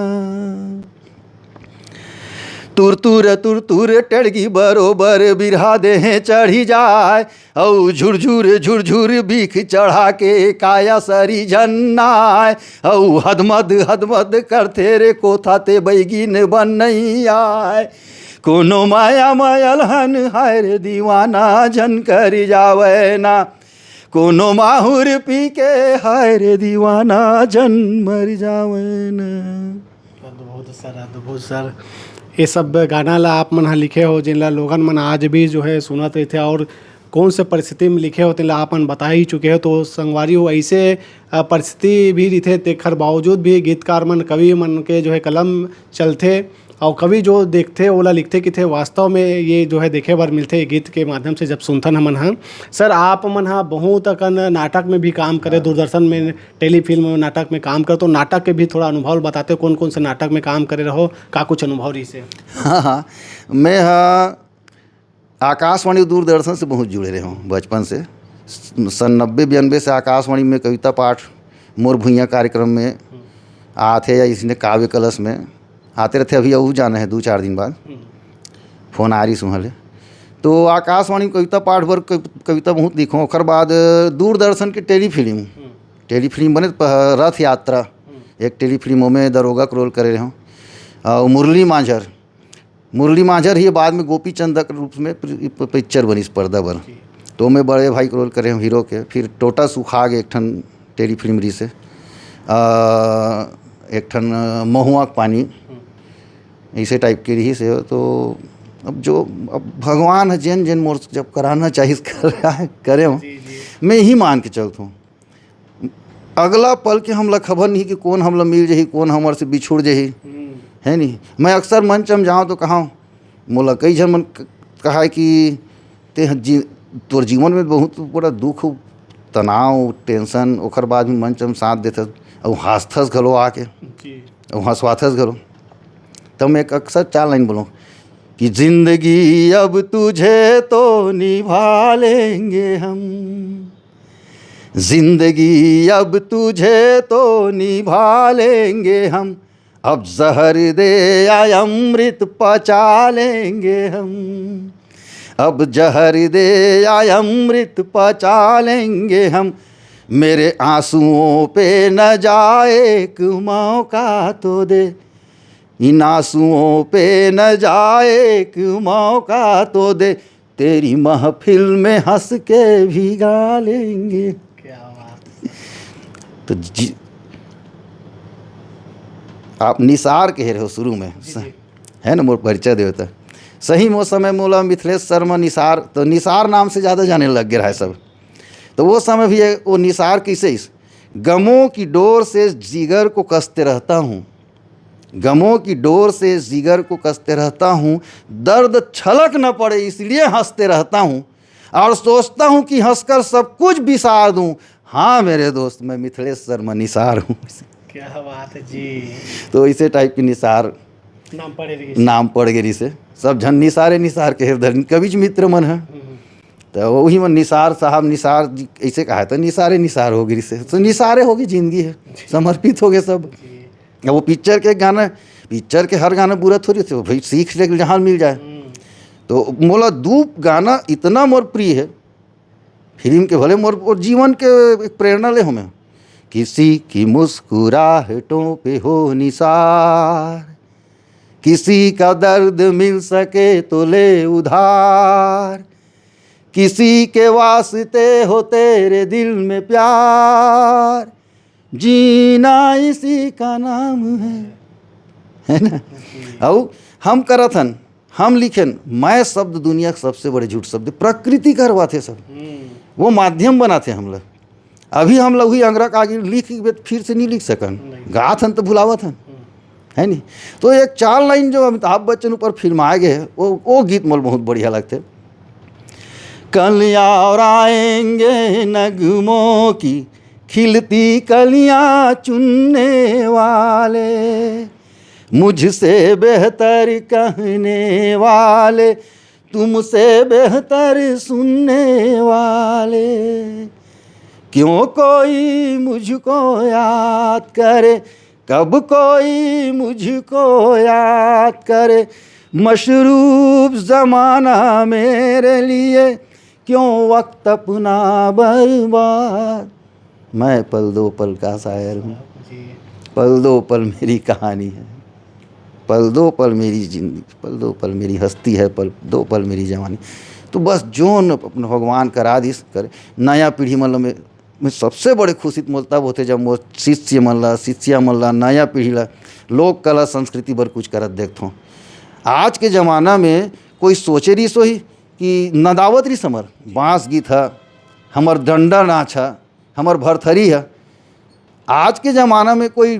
तुर तुर तुर तुर टड़गी बरोबर बिरहा देहे चढ़ी जाय। अउ झुरझुर झुरझुर बीख चढ़ा के काया सरी झन्नाय। अउ हदमद हदमद करथे रे कोथा ते बैगिन बन नहीं आय। कोनो माया मयलहन हाय रे दीवाना, झन कर जावय ना। कोनो माहुर पी के हाय रे दीवाना, झन मर जावय ना। अद्भुत सर, अद्भुत सर। ये सब गाना ला आप मन ह लिखे हो, जिन ला लोगन मन आज भी जो है सुनत रहिथे, और कौन से परिस्थिति में लिखे हो, तेन ला आप मन बता ही चुके हो। तो संगवारी हो, ऐसे, अ, परिस्थिति भी रहिथे, तेखर बावजूद भी गीतकार मन, कवि मन के जो है कलम चलथे, और कवि जो देखथे, ओला लिखथे, किथे वास्तव में ये जो है देखे बर मिलथे, ये गीत के माध्यम से जब सुनथन हमन ह। सर, आप मन ह बहुत अकन नाटक में भी काम करे, हाँ। दूरदर्शन में टेलीफिल्म नाटक में काम करे, तो नाटक के भी थोड़ा अनुभव बताते, कौन कौन से नाटक में काम करे रहो, का कुछ अनुभव रहिसे? हाँ, हाँ, मैं हा आकाशवाणी, दूरदर्शन से बहुत जुड़े रहे हूँ बचपन से। सन नब्बे बयानबे से आकाशवाणी में कविता पाठ मोर भुइयाँ कार्यक्रम में आते या इसने काव्य कलश में आते रहते। अभी अहू जाना है दो चार दिन बाद, हम्म। फोन आ रही सुहले। तो आकाशवाणी में कविता पाठ बर कव-, कविता बहुत लिखों। ओकर बाद दूरदर्शन के टेलीफिल्म, हम्म। टेलीफिल्म बने प-, रथ यात्रा, हम्म। एक टेलीफिल्म में दरोगा के रोल करे रहे हूँ। और मुरली मांझर, मुरली माझर ही बाद में गोपीचंद के रूप में पि-, पि-, पिक्चर बनिस पर्दा बर। जी। तो मैं बड़े भाई के रोल करे हूँ हीरो के। फिर टोटा सुखा के एक ठन टेली फिल्म रहिस हे, आ, एक ठन महुआ के पानी, हम्म। ऐसे टाइप के रहिस हे। तो अब जो, अब भगवान ह जेन जेन मोर जब कराना चाहिस कर, करे हूँ। जी, जी। मैं यही मान के चलत हूँ। अगला पल के हमला खबर नहीं कि कौन हमला मिल जाही, कौन हमर से बिछुड़ जाही, हम्म। है नहीं। मैं अक्सर मंच में जाऊँ तो कहा, मोला कई झन मन क-, कहा कि ते ह जी-, तोर जीवन में बहुत बड़ा दुख, तनाव, टेंशन, ओकर बाद भी मंच में साथ देथस, अउ हंसथस घलो आके, जी। अउ हंसवाथस घलो। तब मैं एक अक्सर चार लाइन बोलूँ कि जिंदगी अब तुझे तो निभा लेंगे हम, जिंदगी अब तुझे तो निभा लेंगे हम, अब जहर दे या अमृत पचा लेंगे हम, अब जहर दे या अमृत पचा लेंगे हम, मेरे आंसुओं पे न जाए एक मौका तो दे, इन आंसुओं पे न जाए एक मौका तो दे, तेरी महफिल में हंस के भी गा लेंगे। क्या बात। तो जी, आप निसार कहे रहे हो शुरू में, जी, जी। है ना, मोर परिचय देवता। सही में वो समय मोला मिथिलेश शर्मा निसार, तो निसार नाम से ज़्यादा जाने लग गया है सब। तो वो समय भी ये, वो निसार किसे इस गमों की डोर से जिगर को कसते रहता हूँ, गमों की डोर से जिगर को कसते रहता हूँ, दर्द छलक न पड़े इसलिए हंसते रहता हूँ, और सोचता हूँ कि हंसकर सब कुछ बिसार दूँ। हाँ मेरे दोस्त, मैं मिथिलेश शर्मा निसार हूँ। क्या बात है जी। तो इसे टाइप की निसार नाम पड़े रहिस। नाम पड़ गए से सब झन निसारे निसार के धरिन कविच मित्र मन है। हम्म। तो वही मन निसार साहब, निसार जी ऐसे कहा था, निसारे निसार हो गई से, तो निसारे हो गई जिंदगी है, समर्पित हो गए सब। जी। अब वो पिक्चर के गाना, पिक्चर के हर गाना बुरा थोड़ी थे, भाई सीख ले जहाँ मिल जाए। हम्म। तो मोला दू गाना इतना मोर प्रिय है फिल्म के, भले मोर, मोर जीवन के एक प्रेरणा ले हमें, किसी की मुस्कुराहटों पे हो निसार, किसी का दर्द मिल सके तो ले उधार, किसी के वास्ते हो तेरे दिल में प्यार, जीना इसी का नाम है, है ना? जी। अउ हम करत हन, हम लिखेन, मैं शब्द दुनिया के सबसे बड़े झूठ शब्द, प्रकृति करवाथे सब। हम्म। वो माध्यम बनाथे हमला। अभी हमला वही अंगरा कागज लिख के फिर से नहीं लिख सकन। नहीं। गात हन तो भुलावत हन। हम्म। है नहीं? तो एक चार लाइन जो अमिताभ बच्चन ऊपर फिल्माए गए, वो, वो गीत मोल बहुत बढ़िया लगते। कल और आएंगे नगमों की खिलती कलियां चुनने वाले, मुझसे बेहतर कहने वाले, तुमसे बेहतर सुनने वाले। क्यों कोई मुझको याद करे, कब कोई मुझको याद करे, मशरूफ जमाना मेरे लिए क्यों वक्त अपना बर्बाद। मैं पल दो पल का शायर हूँ, जी। पल दो पल मेरी कहानी है, पल दो पल मेरी जिंदगी, पल दो पल मेरी हस्ती है, पल दो पल मेरी जवानी। तो बस जोन अपना भगवान करा दिस करे। नया पीढ़ी मतलब में, में सबसे बड़े खुशी तो मोला तब होथे जब मोर शिष्य मन ला, शिष्या मन ला, नया पीढ़ी ला लोक कला संस्कृति बर कुछ करत देखथों। आज के ज़माना में कोई सोचे रहिस होही कि नदावत रहिस हमर बांस गीत ह, हमर डंडा नाच ह, हमर भरथरी ह। आज के ज़माना में कोई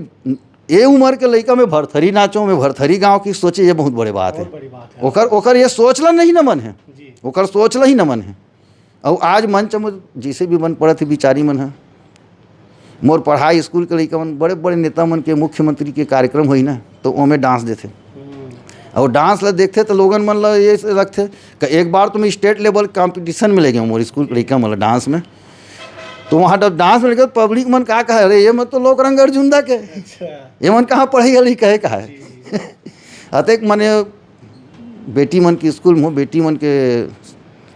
ए उम्र के लइका में भरथरी नाचो, में भरथरी गाँव की सोचे, ये बहुत बड़े बात है। बहुत बड़ी बात है। ओकर, ओकर ये सोच ला नहीं नमन है। जी। ओकर सोच ला ही नमन है। अउ आज मंच में जैसे भी बन पड़त हे बिचारी मन ह, मोर पढ़ाई स्कूल के लइका मन, बड़े बड़े नेता मन के, मुख्यमंत्री के कार्यक्रम होही ना, तो ओमे डांस देथे। हम्म। अउ डांस ला देखथे तो लोगन मन ला ये लगथे कि एक बार तो मैं स्टेट लेवल कॉम्पिटिशन में ले गया हूँ मोर स्कूल के लइका मन ला डांस में। तो वहाँ जब डांस में लगे पब्लिक मन का कहे, "अरे ये मन तो लोक रंग अर्जुन दा के, अच्छा। ये मन कहाँ पढ़े गए कहे का है।" जी, जी। अतेक मने बेटी मन के स्कूल में, बेटी मन के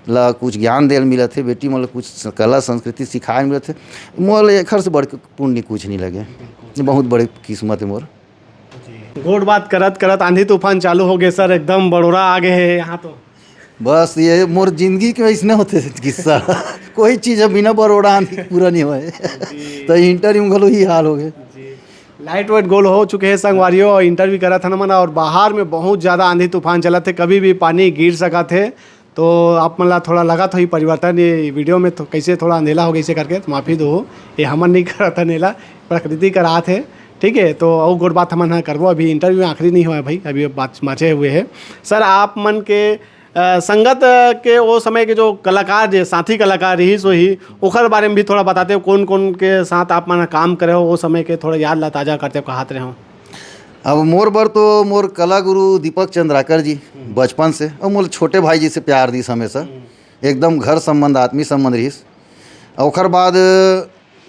ला कुछ ज्ञान देल मिलत हे, बेटी मन ला कुछ कला संस्कृति सिखाए मिलत हे। मोर एखर से बढ़ के पुण्य कुछ नहीं लगे। बिल्कुल। ये बहुत बड़े किस्मत है मोर। जी। गोठ बात करत करत आंधी तूफान चालू हो गए सर, एकदम बरोड़ा आ गए हे यहाँ तो। बस ये मोर जिंदगी के वैसने होथे किस्सा। कोई चीज अब बिना बरोड़ा आंधी के पूरा नहीं होए। तो इंटरव्यू घलो ही हाल हो गए। लाइट वाइट गोल हो चुके हे संगवारियों, और इंटरव्यू करत हन हमन, और बाहर में बहुत ज्यादा आंधी तूफान चलत हे, कभी भी पानी गिर सकत हे। तो आप मन ला थोड़ा लगत होही परिवर्तन ये वीडियो में, तो कैसे थोड़ा अंधेला हो गइसे करके, तो माफी दो, ये हमन नहीं करत हन एला, प्रकृति करात हे। ठीक है, तो अउ गोठ बात हमन ह करबो, अभी इंटरव्यू आखिरी नहीं हुआ है भाई, अभी बात बाँचे हुए है। सर, आप मन के, अ, संगत के वो समय के जो कलाकार, जे साथी कलाकार रहिस होही, ओखर बारे में भी थोड़ा बताते हो, कौन-कौन के साथ आप मन काम करे हो, वो समय के थोड़ा याद ला ताजा करते हो, कहात रहे हो। अब मोर बर तो मोर कला गुरु दीपक चंद्राकर जी, हम्म। बचपन से, और मोर छोटे भाई जी से प्यार दिस हमेशा, हम्म। एकदम घर संबंध, आत्मीय संबंध रहिस। और ओखर बाद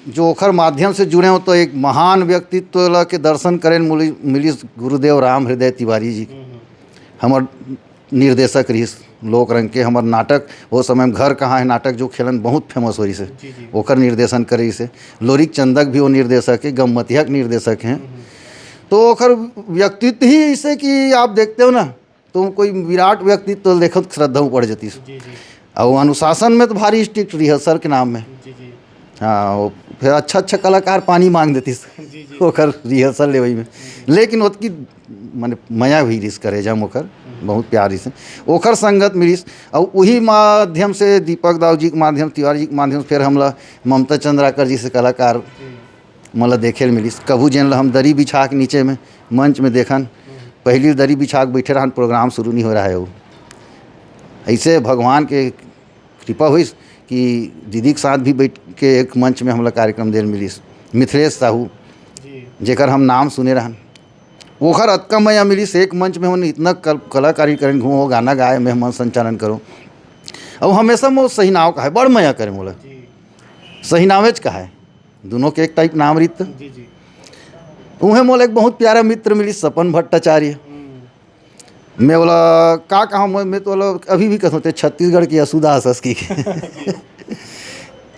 जो ओखर माध्यम से जुड़े हो, तो एक महान व्यक्तित्व ला के दर्शन करें मिली-, मिलिस गुरुदेव राम हृदय तिवारी जी। हम्म, हम्म। हमर निर्देशक रहिस लोक रंग के, हमर नाटक, वो समय में घर कहाँ है नाटक जो खेलन बहुत फेमस हो रहिस हे, जी, जी। ओकर निर्देशन करे रहिस हे। लोरिक चंदक भी वो निर्देशक है, गम्मतिया के निर्देशक हैं। हम्म, हम्म। तो ओकर व्यक्तित्व ही ऐसे कि आप देखते हो ना, तो कोई विराट व्यक्तित्व देखो तो श्रद्धा पड़ जाती। जी, जी। और अनुशासन में तो भारी स्ट्रिक्ट रिहर्सल के नाम में। जी, जी। हाँ, वो फिर अच्छा अच्छा कलाकार पानी मांग देती जी, जी। ओकर रिहर्सल लेवई में। जी। लेकिन ओतकी माने मया भी रिस करे जम ओकर, हम्म। बहुत प्यार रिस। ओकर संगत मिलिस, और वही माध्यम से दीपक दाऊ जी के माध्यम, तिवारी जी के माध्यम से फिर हमला ममता चंद्राकर जी से कलाकार जी। मोला देखे ल मिलिस। कभू जेन ल हम दरी बिछा के नीचे में मंच में देखन, हम्म। पहली दरी बिछा के बैठे रहन, प्रोग्राम शुरू नहीं हो रहा है वो। ऐसे भगवान के कृपा हुई कि दीदी के साथ भी बैठ के एक मंच में हमला कार्यक्रम देल मिलिस। मिथिलेश साहू, जी। जेकर हम नाम सुने रहन, ओखर अतका मया मिलिस, एक मंच में हमन इतना कल-, कलाकारी करें, घूमो, गाना गाए, मेहमान संचालन करो। अब हमेशा मोर सही नाव कहे, बड़ मया करे मोला। जी। सही नावेच कहे, दोनों के एक टाइप नाम रित। जी, जी। उहे मोला एक बहुत प्यारा मित्र मिलिस, सपन भट्टाचार्य। हम्म। मैं बोला, "का कहा?" मैं, मैं तो बोला, अभी भी कहते होते, "छत्तीसगढ़ की असुदा हंस की।"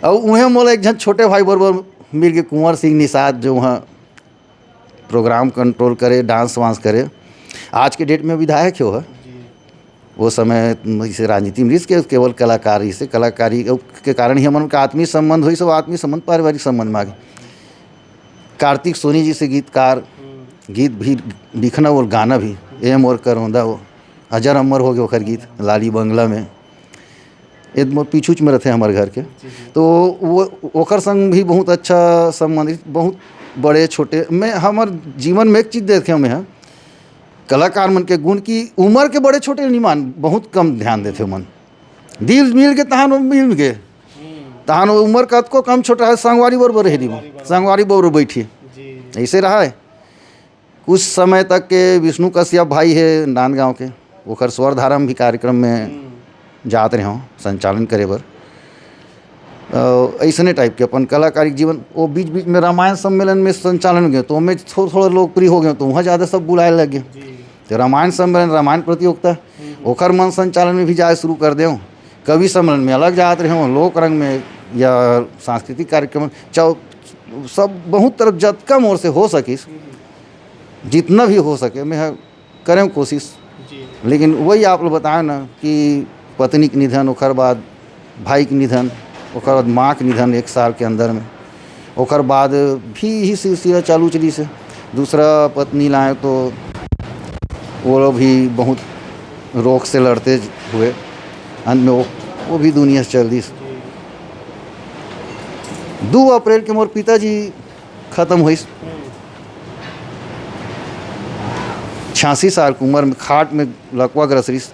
और उहे मोला एक झन छोटे भाई बरोबर मिल के, कुंवर सिंह निषाद, जो वहाँ प्रोग्राम कंट्रोल करे, डांस वांस करे, आज के डेट में विधायक हो है। जी। वो समय इसे राजनीति में रिस के केवल कलाकार, इसे कलाकारी के कारण ही हमन का आत्मीय संबंध होइस, सब आत्मीय संबंध, पारिवारिक संबंध में आगे। कार्तिक सोनी जी से गीतकार, हम्म। गीत भी लिखना और गाना भी, ए मोर करौंदा वो, अजर अमर हो गए ओकर गीत, लाली बंगला में। ये मोर पीछूच में रहते हैं हमारे घर के। जी, जी। तो वो, ओकर संग भी बहुत अच्छा संबंध, बहुत बड़े छोटे, मैं हमार जीवन में एक चीज देखे हमें हैं, कलाकार मन के गुण की उम्र के बड़े छोटे निमान बहुत कम ध्यान देते मन। दिल मिल के तहान वो मिल गए। हम्म। तहान वो उम्र कतको कम छोटा है, संगवारी बरोबर रहे दी, संगवारी बरोबर। संगवारी बरोबर बैठिए। जी। ऐसे रहा है। कुछ समय तक के विष्णु कश्यप भाई है नांदगांव के, ओकर स्वर धारा में भी कार्यक्रम में हम्म। जात रहे हों संचालन करे बर। अ, ऐसने टाइप के अपन कलाकारी जीवन, वो बीच बीच में रामायण सम्मेलन में संचालन हो गए, तो ओमे थो-, थोड़ा लोकप्रिय हो गए, तो वहाँ ज़्यादा सब बुलाए लग गए। जी। तो रामायण सम्मेलन, रामायण प्रतियोगिता, हम्म। ओकर मन संचालन में भी जाए शुरू कर दें। कवि सम्मेलन में अलग जात रहे हों, लोक रंग में या सांस्कृतिक कार्यक्रम, चाहे सब बहुत तरफ जतका मोर से हो सकिस, हम्म। जितना भी हो सके, मैं करें कोशिश। जी। लेकिन वही आप लोग बताए ना कि पत्नी के निधन, ओकर बाद भाई के निधन, ओकर बाद माँ के निधन एक साल के अंदर में, ओकर बाद भी यही सिलसिला चालू चली से। दूसरा पत्नी लाए तो वो लोग भी बहुत रोग से लड़ते हुए अंत में वो, वो भी दुनिया से चल दी। जी। दो अप्रैल के मोर पिताजी खत्म होइस। हम्म। छियासी साल की उम्र में खाट में लकवा ग्रस रहिस।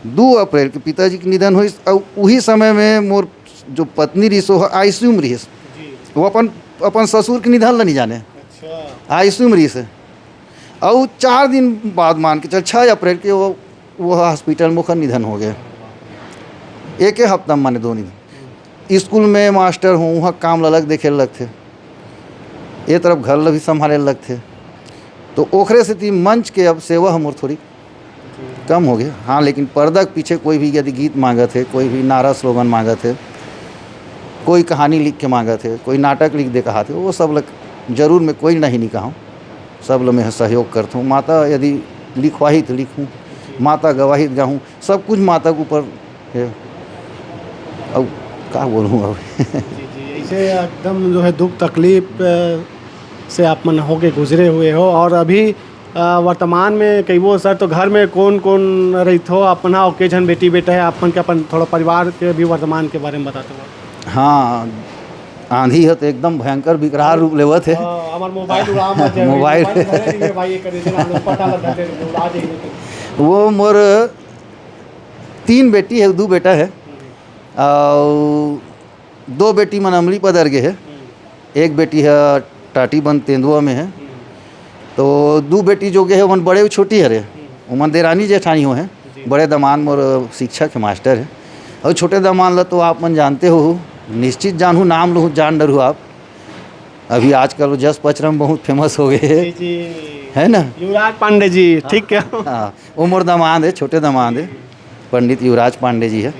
दो अप्रैल के पिताजी के निधन होइस, और वही समय में मोर जो पत्नी रहिस, वो आईसीयू में रहिस। जी। वो अपन, अपन ससुर के निधन ला नहीं जाने। अच्छा। आईसीयू में रहिस। और चार दिन बाद, मान के चल, छः अप्रैल के वो, वो हॉस्पिटल में ओकर निधन हो गए। एक ही हफ्ता में, माने दो निधन। स्कूल में मास्टर हों, वहाँ काम ला अलग देखे लगथे, ये तरफ घर ला भी संभाले लगथे। तो ओखरे सेती मंच के अब सेवा हमर थोड़ी कम हो गए। हाँ, लेकिन पर्दा के पीछे कोई भी यदि गीत मांगत है, कोई भी नारा स्लोगन मांगत है, कोई कहानी लिख के मांगत है, कोई नाटक लिख दे कहत है, वो सब लग जरूर मैं कोई नहीं, नहीं कहा हूँ। सब ल मैं सहयोग करथों। माता यदि लिखवाही त लिखहूँ, माता गवाही त गाहूँ, सब कुछ माता के ऊपर हे। अउ का बोलहूँ अब? जी, जी, ऐसे एकदम जो है दुख तकलीफ, अ, से आप मन होके गुजरे हुए हो और अभी, अ, वर्तमान में कहिबो सर तो घर में कौन-कौन रहिथो? आप मन हा अउ के झन बेटी बेटा हे आप मन के, अपन थोड़ा परिवार के भी वर्तमान के बारे में बताते हो। हाँ, आंधी ह तो एकदम भयंकर विकराल रूप लेवत हे। हाँ, हमार मोबाइल उड़ा मत जाए, मोबाइल। मोबाइल धरे रहिए भाई, एक करीब हम लोग पता लगा दे, उड़ा जाइए। वो मोर तीन बेटी हे, दू बेटा हे, अउ दो बेटी मन अमली पदर गे हे, एक बेटी ह टाटी बंद तेंदुआ में हे, तो दू बेटी जो गे हे, ओमन बड़े अउ छोटी हरे, ओमन देरानी जेठानी हो हे। बड़े दमांद मोर शिक्षक हे, मास्टर हे, अउ छोटे दमांद ला तो आप मन जानते हो, निश्चित जानहू, नाम लूँ, जान डरहू आप। अभी आजकल जस पचरम बहुत फेमस हो गए हे, जी, जी। है ना? युवराज पांडे जी, हाँ, ठीक है। हाँ, वो मोर दमांद हे, छोटे दमांद हे, पंडित युवराज पांडे जी हे।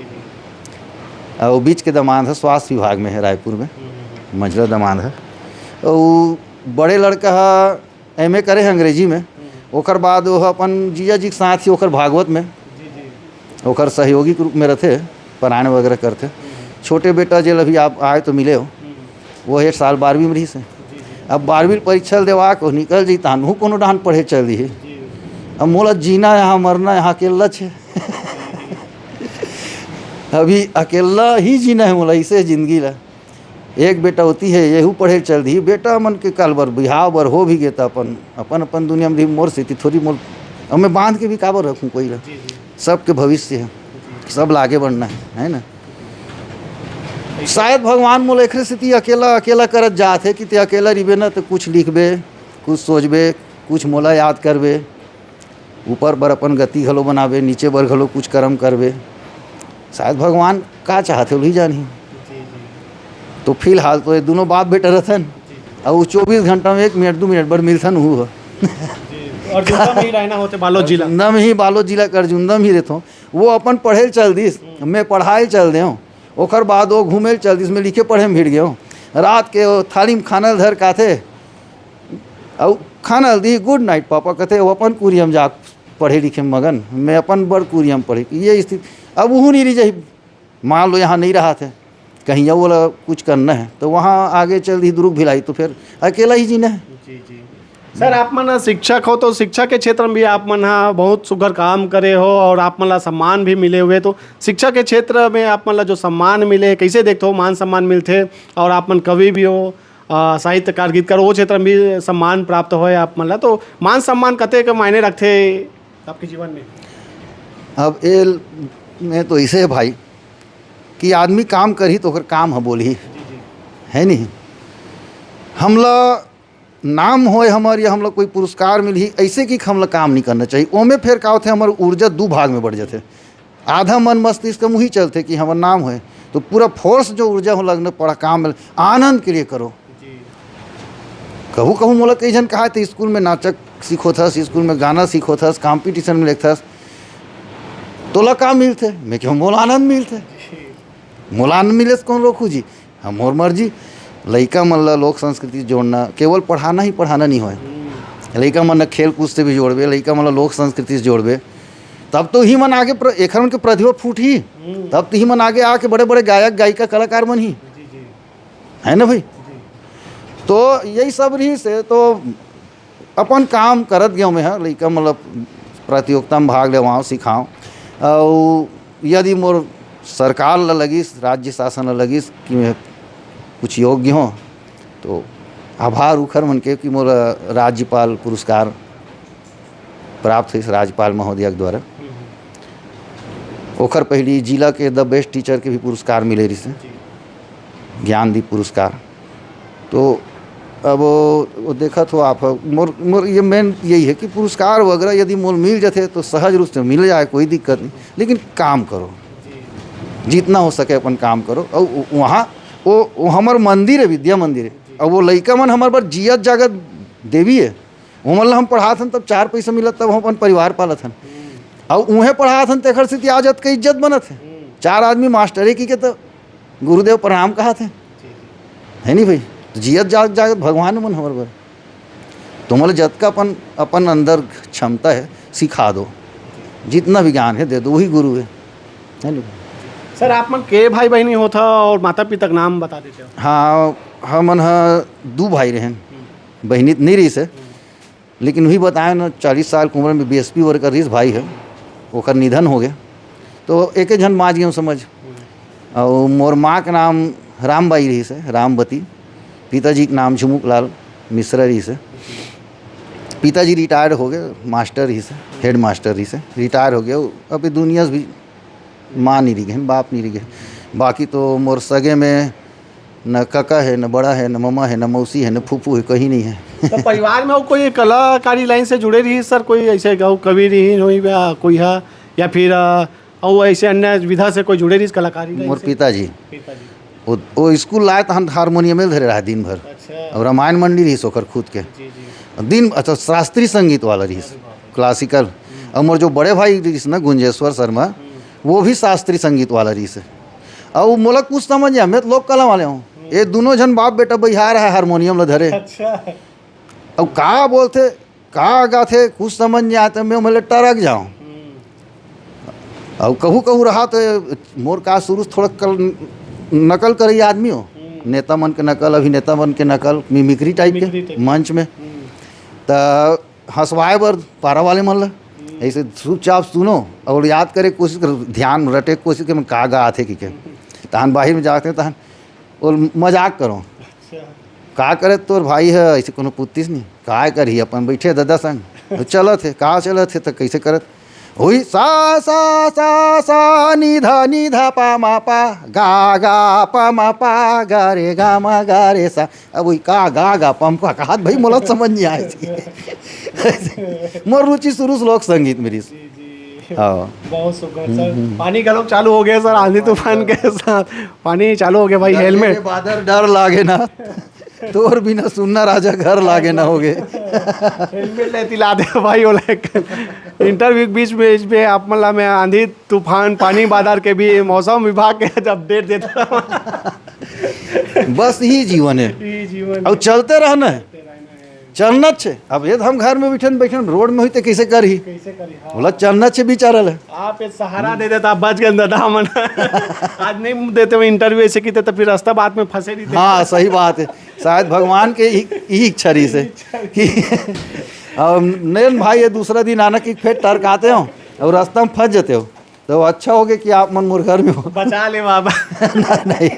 अउ बीच के दमांद हे, स्वास्थ्य विभाग में हे, रायपुर में, हम्म, हम्म, हम्म। मंझला दमांद हे। अउ बड़े लड़का ह एमए करे हे अंग्रेजी में, हम्म। ओकर बाद वो अपन जीजा जी के साथ ही ओकर भागवत में, जी, जी। ओकर सहयोगी के रूप में रथे, पढ़ाने वगैरह करथे। हम्म। छोटे बेटा जेल अभी आप आए तो मिले हो, हम्म। वो एक साल बारहवीं में रहिस हे। जी, जी। अब बारहवीं परीक्षा ल देवा के निकल जी, तहन कोनो डाहन पढ़े चल दिही। जी। अब मोला जीना यहाँ, मरना यहाँ, अकेल्ला छे। अभी अकेल्ला ही जीना हे मोला, इसे जिंदगी ला। एक बेटा होती है, यहू पढ़े चल दी। बेटा मन के काल बर, बिहाव बर हो भी गे त अपन, अपन, अपन दुनिया में रही। मोर सेती थोड़ी मोर, अब मैं बांध के भी काबर रखूं कोई ला? जी, जी। सबके भविष्य है, जी। सब ला आगे बढ़ना है, है ना? शायद भगवान मोला एकरे सेती अकेला, अकेला करत जात हे कि ते अकेला रहिबे ना, तो कुछ लिखबे, कुछ सोचबे, कुछ मोला याद करबे, ऊपर बर अपन गति घलो बनाबे, नीचे बर घलो कुछ कर्म करबे। शायद भगवान का चाहथे, वही जानही। जी, जी। तो फिलहाल तो ये दोनों बाप बेटा रथन, जी। अउ चौबीस घंटा में एक मिनट, दो मिनट बर मिलथन, उहू ह। जी। और जुंदा में ही रहना होथे बालोद जिला। जुंदा में ही, बालोद जिला कर जुंदा में ही रहथों। वो अपन पढ़े ल चल दिस, हम्म। मैं पढ़ाए ल चल देव। ओकर बाद वो घूमे ल चल दिस, मैं लिखे पढ़े में भिड़ गेव। रात के वो थाली में खाना ल धर के आथे, अउ खाना ल दी, "Good night पापा," कथे, वो अपन कुरिया में जा पढ़े लिखे में मगन, मैं अपन बड़ कुरिया में पढ़े। ये स्थिति अब उहू नहीं रही जाही। मान लो यहाँ नहीं रहा थे, कहीं अउ ओला कुछ करना है, तो वहाँ आगे चल दी दुरुग भिलाई, तो फिर अकेला ही जीना है। जी, जी। सर, आप मन शिक्षक हो, तो शिक्षा के क्षेत्र में भी आप मन हा बहुत सुघर काम करे हो और आप मन ला सम्मान भी मिले हुए, तो शिक्षा के क्षेत्र में आप मन ला जो सम्मान मिले, कैसे देखते हो, मान सम्मान मिलथे? और आप मन कवि भी हो, अ, साहित्यकार, गीतकार, वो क्षेत्र में भी सम्मान प्राप्त होए आप मन ला, तो मान सम्मान कतेक मायने रखथे आपके जीवन में? अब ए ल-, में तो ऐसे है भाई कि आदमी काम करही तो ओकर काम ह बोलही, जी, जी। है नहीं? हमला नाम होए हमर या हमला कोई पुरस्कार मिलही, ऐसे कि हमला काम नहीं करना चाहिए। ओमे फेर का होथे, हमर ऊर्जा दू भाग में बढ़ जाथे। आधा मन मस्तिष्क में उही चलथे कि हमर नाम होए, तो पूरा फोर्स जो ऊर्जा हो लगना पड़ा काम में, आनंद के लिए करो। जी। कहूँ कहूँ मोला कई झन कहा थे, "स्कूल में नाचक सीखोथस, स्कूल में गाना सीखोथस, कंपटीशन में लेखथस, तोला का मिलथे?" मैं कहूँ, "मोला आनंद मिलथे।" जी। मोला आनंद मिले से कौन रोकू जी? हम मोर मर्जी। लइका मन ला लोक संस्कृति से जोड़ना, केवल पढ़ाना ही पढ़ाना नहीं होए। हम्म। लइका मन ला खेल कूद से भी जोड़बे, लइका मन ला लोक संस्कृति से जोड़बे, तब तो ही मन आगे प्र-, एखर मन के प्रतिभा फूटही, हम्म। तब तो ही मन आगे आके बड़े-बड़े गायक, गायिका, कलाकार बनही। जी, जी। है ना भाई? जी। तो यही सब रही से तो अपन काम करत गेंव मैं ह, लइका मतलब प्रतियोगिता में भाग लेवाओं, सिखाओं। अउ यदि मोर सरकार ल लगिस, राज्य शासन ल लगिस कि मैं कुछ योग्य हों, तो आभार उखर मन के कि मोर राज्यपाल पुरस्कार प्राप्त होइस राज्यपाल महोदय के द्वारा। ओखर पहली जिला के द बेस्ट टीचर के भी पुरस्कार मिले रिहिस हे, जी। ज्ञानदीप पुरस्कार। तो अब वो, वो देखत हो आप, मोर, मोर ये मेन यही है कि पुरस्कार वगैरह यदि मोल मिल जाते तो सहज रूप से मिल जाए, कोई दिक्कत नहीं, लेकिन काम करो, जी। जितना हो सके अपन काम करो। और उ-, वहाँ वो, वो हमर मंदिर है, विद्या मंदिर है, जी। और वो लइका मन हमर बर जियत जागत देवी है। ओमन ला हम पढ़ात हन, तब चार पैसा मिलत, तब हम अपन परिवार पालत हन। हम्म। अउ उहें पढ़ात हन, तेखर सेती आज अतका इज्जत बनत हे। हम्म। चार आदमी मास्टरे की के त गुरुदेव प्रणाम कहत हे। जी, जी। है नी भाई? तो जियत जाग-, जागत भगवान मन हमर बर। तो मतलब जतका अपन, अपन अंदर क्षमता है, सिखा दो, जितना भी ज्ञान है दे दो, वही गुरु है, है ना? सर, आप मन के भाई बहिनी होथा और माता पिता का नाम बता देते हो? हाँ, हमन ह दू भाई रहेन, बहिनी नहीं रहिस है, लेकिन वही बताए ना, चालीस साल के उम्र में बीएसपी वर्कर रहिस भाई है, ओकर निधन हो गया, तो एक झन बाँच गए समझ। और मोर माँ के नाम रामबाई रहिस है, रामबती। पिताजी के नाम झुमुक लाल मिश्रा रहिस है। पिताजी रिटायर्ड हो गए, मास्टर रहिस है, हेड मास्टर रहिस है, रिटायर हो गया। अभी दुनिया से भी माँ नहीं रही है, बाप नहीं रही है। बाकी तो मोर सगे में न काका है, न बड़ा है, न ममा है, न मौसी है, न फूफू है, कहीं नहीं है। तो परिवार में वो कोई कलाकारी लाइन से जुड़े रही सर, कोई ऐसे गाँव कवि रही होई या कोई है, या फिर अ, और ऐसे अन्य विधा से कोई जुड़े रही कलाकारी लाइन मोर से? पिताजी, पिताजी। वो, वो स्कूल लाए तहन हारमोनियम में धरे रहा दिन भर। अच्छा। और रामायण मंडी रही ओकर खुद के। जी, जी। दिन, अच्छा, शास्त्रीय संगीत वाला रहिस, क्लासिकल। और मोर जो बड़े भाई रहिस ना, गुंजेश्वर शर्मा, वो भी शास्त्रीय संगीत वाला रहिस है। और मोला कुछ समझ नहीं आया, मैं तो लोक कला वाले हूँ। ये दोनों झन बाप बेटा बहियार है, हारमोनियम ला धरे। अच्छा। अब का बोलथे, का गाथे, कुछ समझ नहीं आते, मैं मतलब टरक जाऊँ। और कहूँ कहूँ रहा तो मोर का शुरू से थोड़ा कल, नकल करे आदमी हो, नेता मन के नकल, अभिनेता मन के नकल, मिमिक्री टाइप मिमिक्री के टाइप। मंच में। त हंसवाए बर पारा वाले मन ला ऐसे चुपचाप सुनो और याद करे के कोशिश करो, ध्यान रटे के कोशिश करो, का गा आथे कि के। तहन बाहिर में जाते तहन वो मजाक करो, का करत तोर भाई है, ऐसे कोनो पुत्तीस नहीं, काय करही, अपन बैठे ददा संग, चलत है, का चलत है, तो कैसे करत हुई सा सा सा सा नी धा नी धा पा मा पा गा गा पा मा पा गा रे गा मा गा रे सा। अब वही का गा गा पा मा पा कहत भाई, मोला समझ नहीं आए। मोर रुचि शुरू से लोक संगीत में रहिस। हाँ। बहुत सुघर सर। पानी घलो चालू हो गया सर, आंधी तूफान के साथ पानी चालू हो गया भाई। हेलमेट, बादर डर लागे ना, तोर बिना सुन्ना राजा घर लागे ना होगे। हेलमेट ले तिला दे भाई, ओला इंटरव्यू के बीच में, बीच में आप मन ला मैं आंधी तूफान, पानी बादर के भी मौसम विभाग के आज अपडेट देता रहूं। बस यही जीवन है। ई जीवन और चलते रहना है। चलना छे। अब ये हम घर में बैठन बैठन रोड में हुई तो कैसे करही? कैसे करी? हाँ। बोला चलना छे बेचारा ले। आप एक सहारा दे देता, बच गए दादा मन। आज नहीं देते हुए इंटरव्यू ऐसे की तो फिर रास्ता बात में फंसे नहीं थे। हाँ, सही बात है। शायद भगवान के यही, यही इच्छा रही से कि और नयन भाई ये दूसरा दिन आना कि फिर टरकाते हो और रास्ता में फंस जाते हो, तो अच्छा हो गया कि आप मन मोर घर में हो। बचा ले बाबा। नहीं,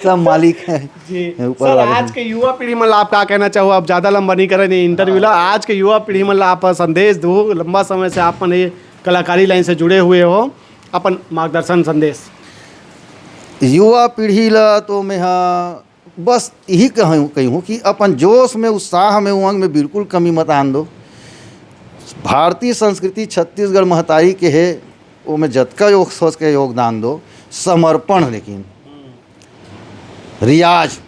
सब मालिक है। जी ऊपर सर, वाले आज के युवा पीढ़ी मन ला आप का कहना चाहो? आप ज्यादा लंबा नहीं करे नहीं इंटरव्यू ला, आज के युवा पीढ़ी मन ला आप संदेश दो। लंबा समय से आप मन ये कलाकारी लाइन से जुड़े हुए हो, अपन मार्गदर्शन संदेश। युवा पीढ़ी ला तो मैं हा बस यही कहूँ, कहूँ कि अपन जोश में, उत्साह में, उमंग में बिल्कुल कमी मत आन दो। भारतीय संस्कृति छत्तीसगढ़ महतारी के है, वो में जतका योग सोच के योगदान दो, समर्पण। लेकिन रियाज,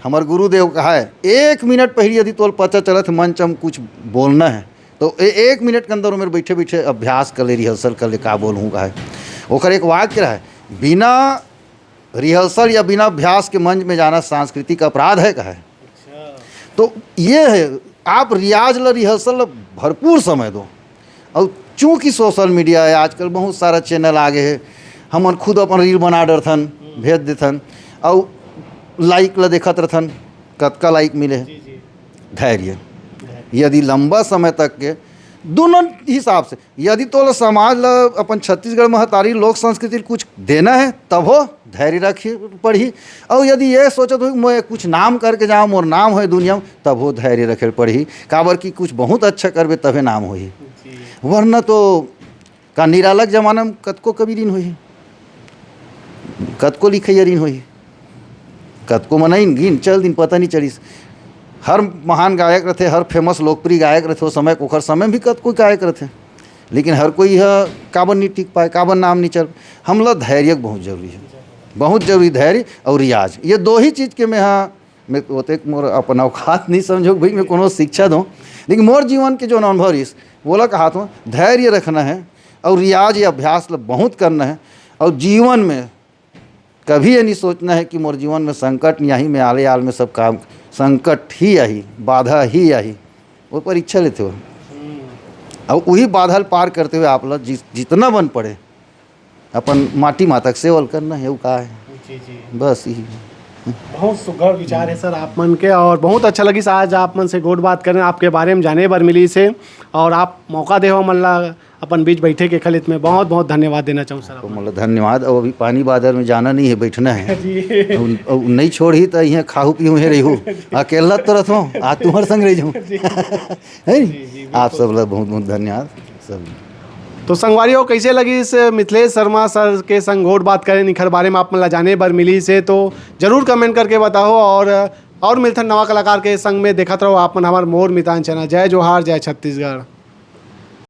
हमर गुरुदेव कहा है, एक मिनट पहले यदि तोल पता चलत मंच हम कुछ बोलना है, तो ए-, एक मिनट के अंदर मेरे बैठे बैठे अभ्यास कर ले, रिहर्सल कर ले, का बोलूँ का है। ओकर एक वाक्य रहा है, बिना रिहर्सल या बिना अभ्यास के मंच में जाना सांस्कृतिक अपराध है, कहा है। तो ये है, आप रियाज ला, रिहर्सल ला भरपूर समय दो। और चूंकि सोशल मीडिया है आजकल, बहुत सारा चैनल आ गए हैं, हमन खुद अपन रील बना डरथन, भेज देथन, और लाइक ला देखत रहथन, कतका लाइक मिले है। धैर्य, यदि लंबा समय तक के दोनों हिसाब से, यदि तोला समाज ला, अपन छत्तीसगढ़ महतारी लोक संस्कृति ला कुछ देना है, तब हो धैर्य रखे पड़ही। और यदि ये सोचत हो कि मैं कुछ नाम करके जाऊँ, मोर नाम होए दुनिया में, तब हो धैर्य रखे पड़ही। काबर कि कुछ बहुत अच्छा करबे तभे नाम होही, वरना तो का निराला के जमाना में कतको कवि ऋण होही, कतको लिखइया ऋण होही, कतको मनई गिन चल दिन पता नहीं चलिस। हर महान गायक रहथे, हर फेमस लोकप्रिय गायक रहथे, वो समय, ओखर समय में भी कतको गायक रहथे, लेकिन हर कोई ह काबर नहीं टिक पाए, काबर नाम नहीं चल। हमला धैर्य के बहुत जरूरी है, बहुत जरूरी धैर्य और रियाज, ये दो ही चीज के मैं हा, मैं ओतेक मोर अपन औकात नहीं समझो भाई मैं कोनो शिक्षा दूँ, लेकिन मोर जीवन के जो अनुभव रहिस, वोला कहात हूँ, धैर्य रखना है और रियाज या अभ्यास ला बहुत करना है। और जीवन में कभी ये नहीं सोचना है कि मोर जीवन में संकट नहीं आही, मैं आले आल में सब काम, संकट ही आही, बाधा ही आही। वो परीक्षा लेथे हो। अउ वही बाधा ल पार करते हुए आप ला जि-, जितना बन पड़े, अपन माटी माता के सेवा ल करना हे, वो का हे? बस यही। बहुत सुघर विचार हे सर आप मन के, और बहुत अच्छा लगिस आज आप मन से गोठ बात करेन, आपके बारे में जाने बर मिलिस हे, और आप मौका देहो मन ला अपन बीच बैठे के, एखर ले मैं बहुत बहुत धन्यवाद देना चाहूँ सर आप मन ला। धन्यवाद। अउ अभी पानी बादर में जाना नहीं हे, बैठना हे। जी। अउ, अउ नहीं छोड़ही त इहाँ खाहू पीहू हे रहिहू। अकेला तो रहिथों, आज तुम्हर संग रहि जाहूँ। जी। है नी? जी, जी, बिल्कुल। आप सब ला बहुत बहुत धन्यवाद सब। तो संगवारी हो, कइसे लगिस मिथिलेश शर्मा सर के संग गोठ बात करेन, एखर बारे में आप मन ला जाने बर मिलिस हे, तो जरूर comment करके बताओ, और, और मिलथन नवा कलाकार के संग में। देखत रहो आप मन हमर मोर मितान channel। जय जोहार, जय छत्तीसगढ़।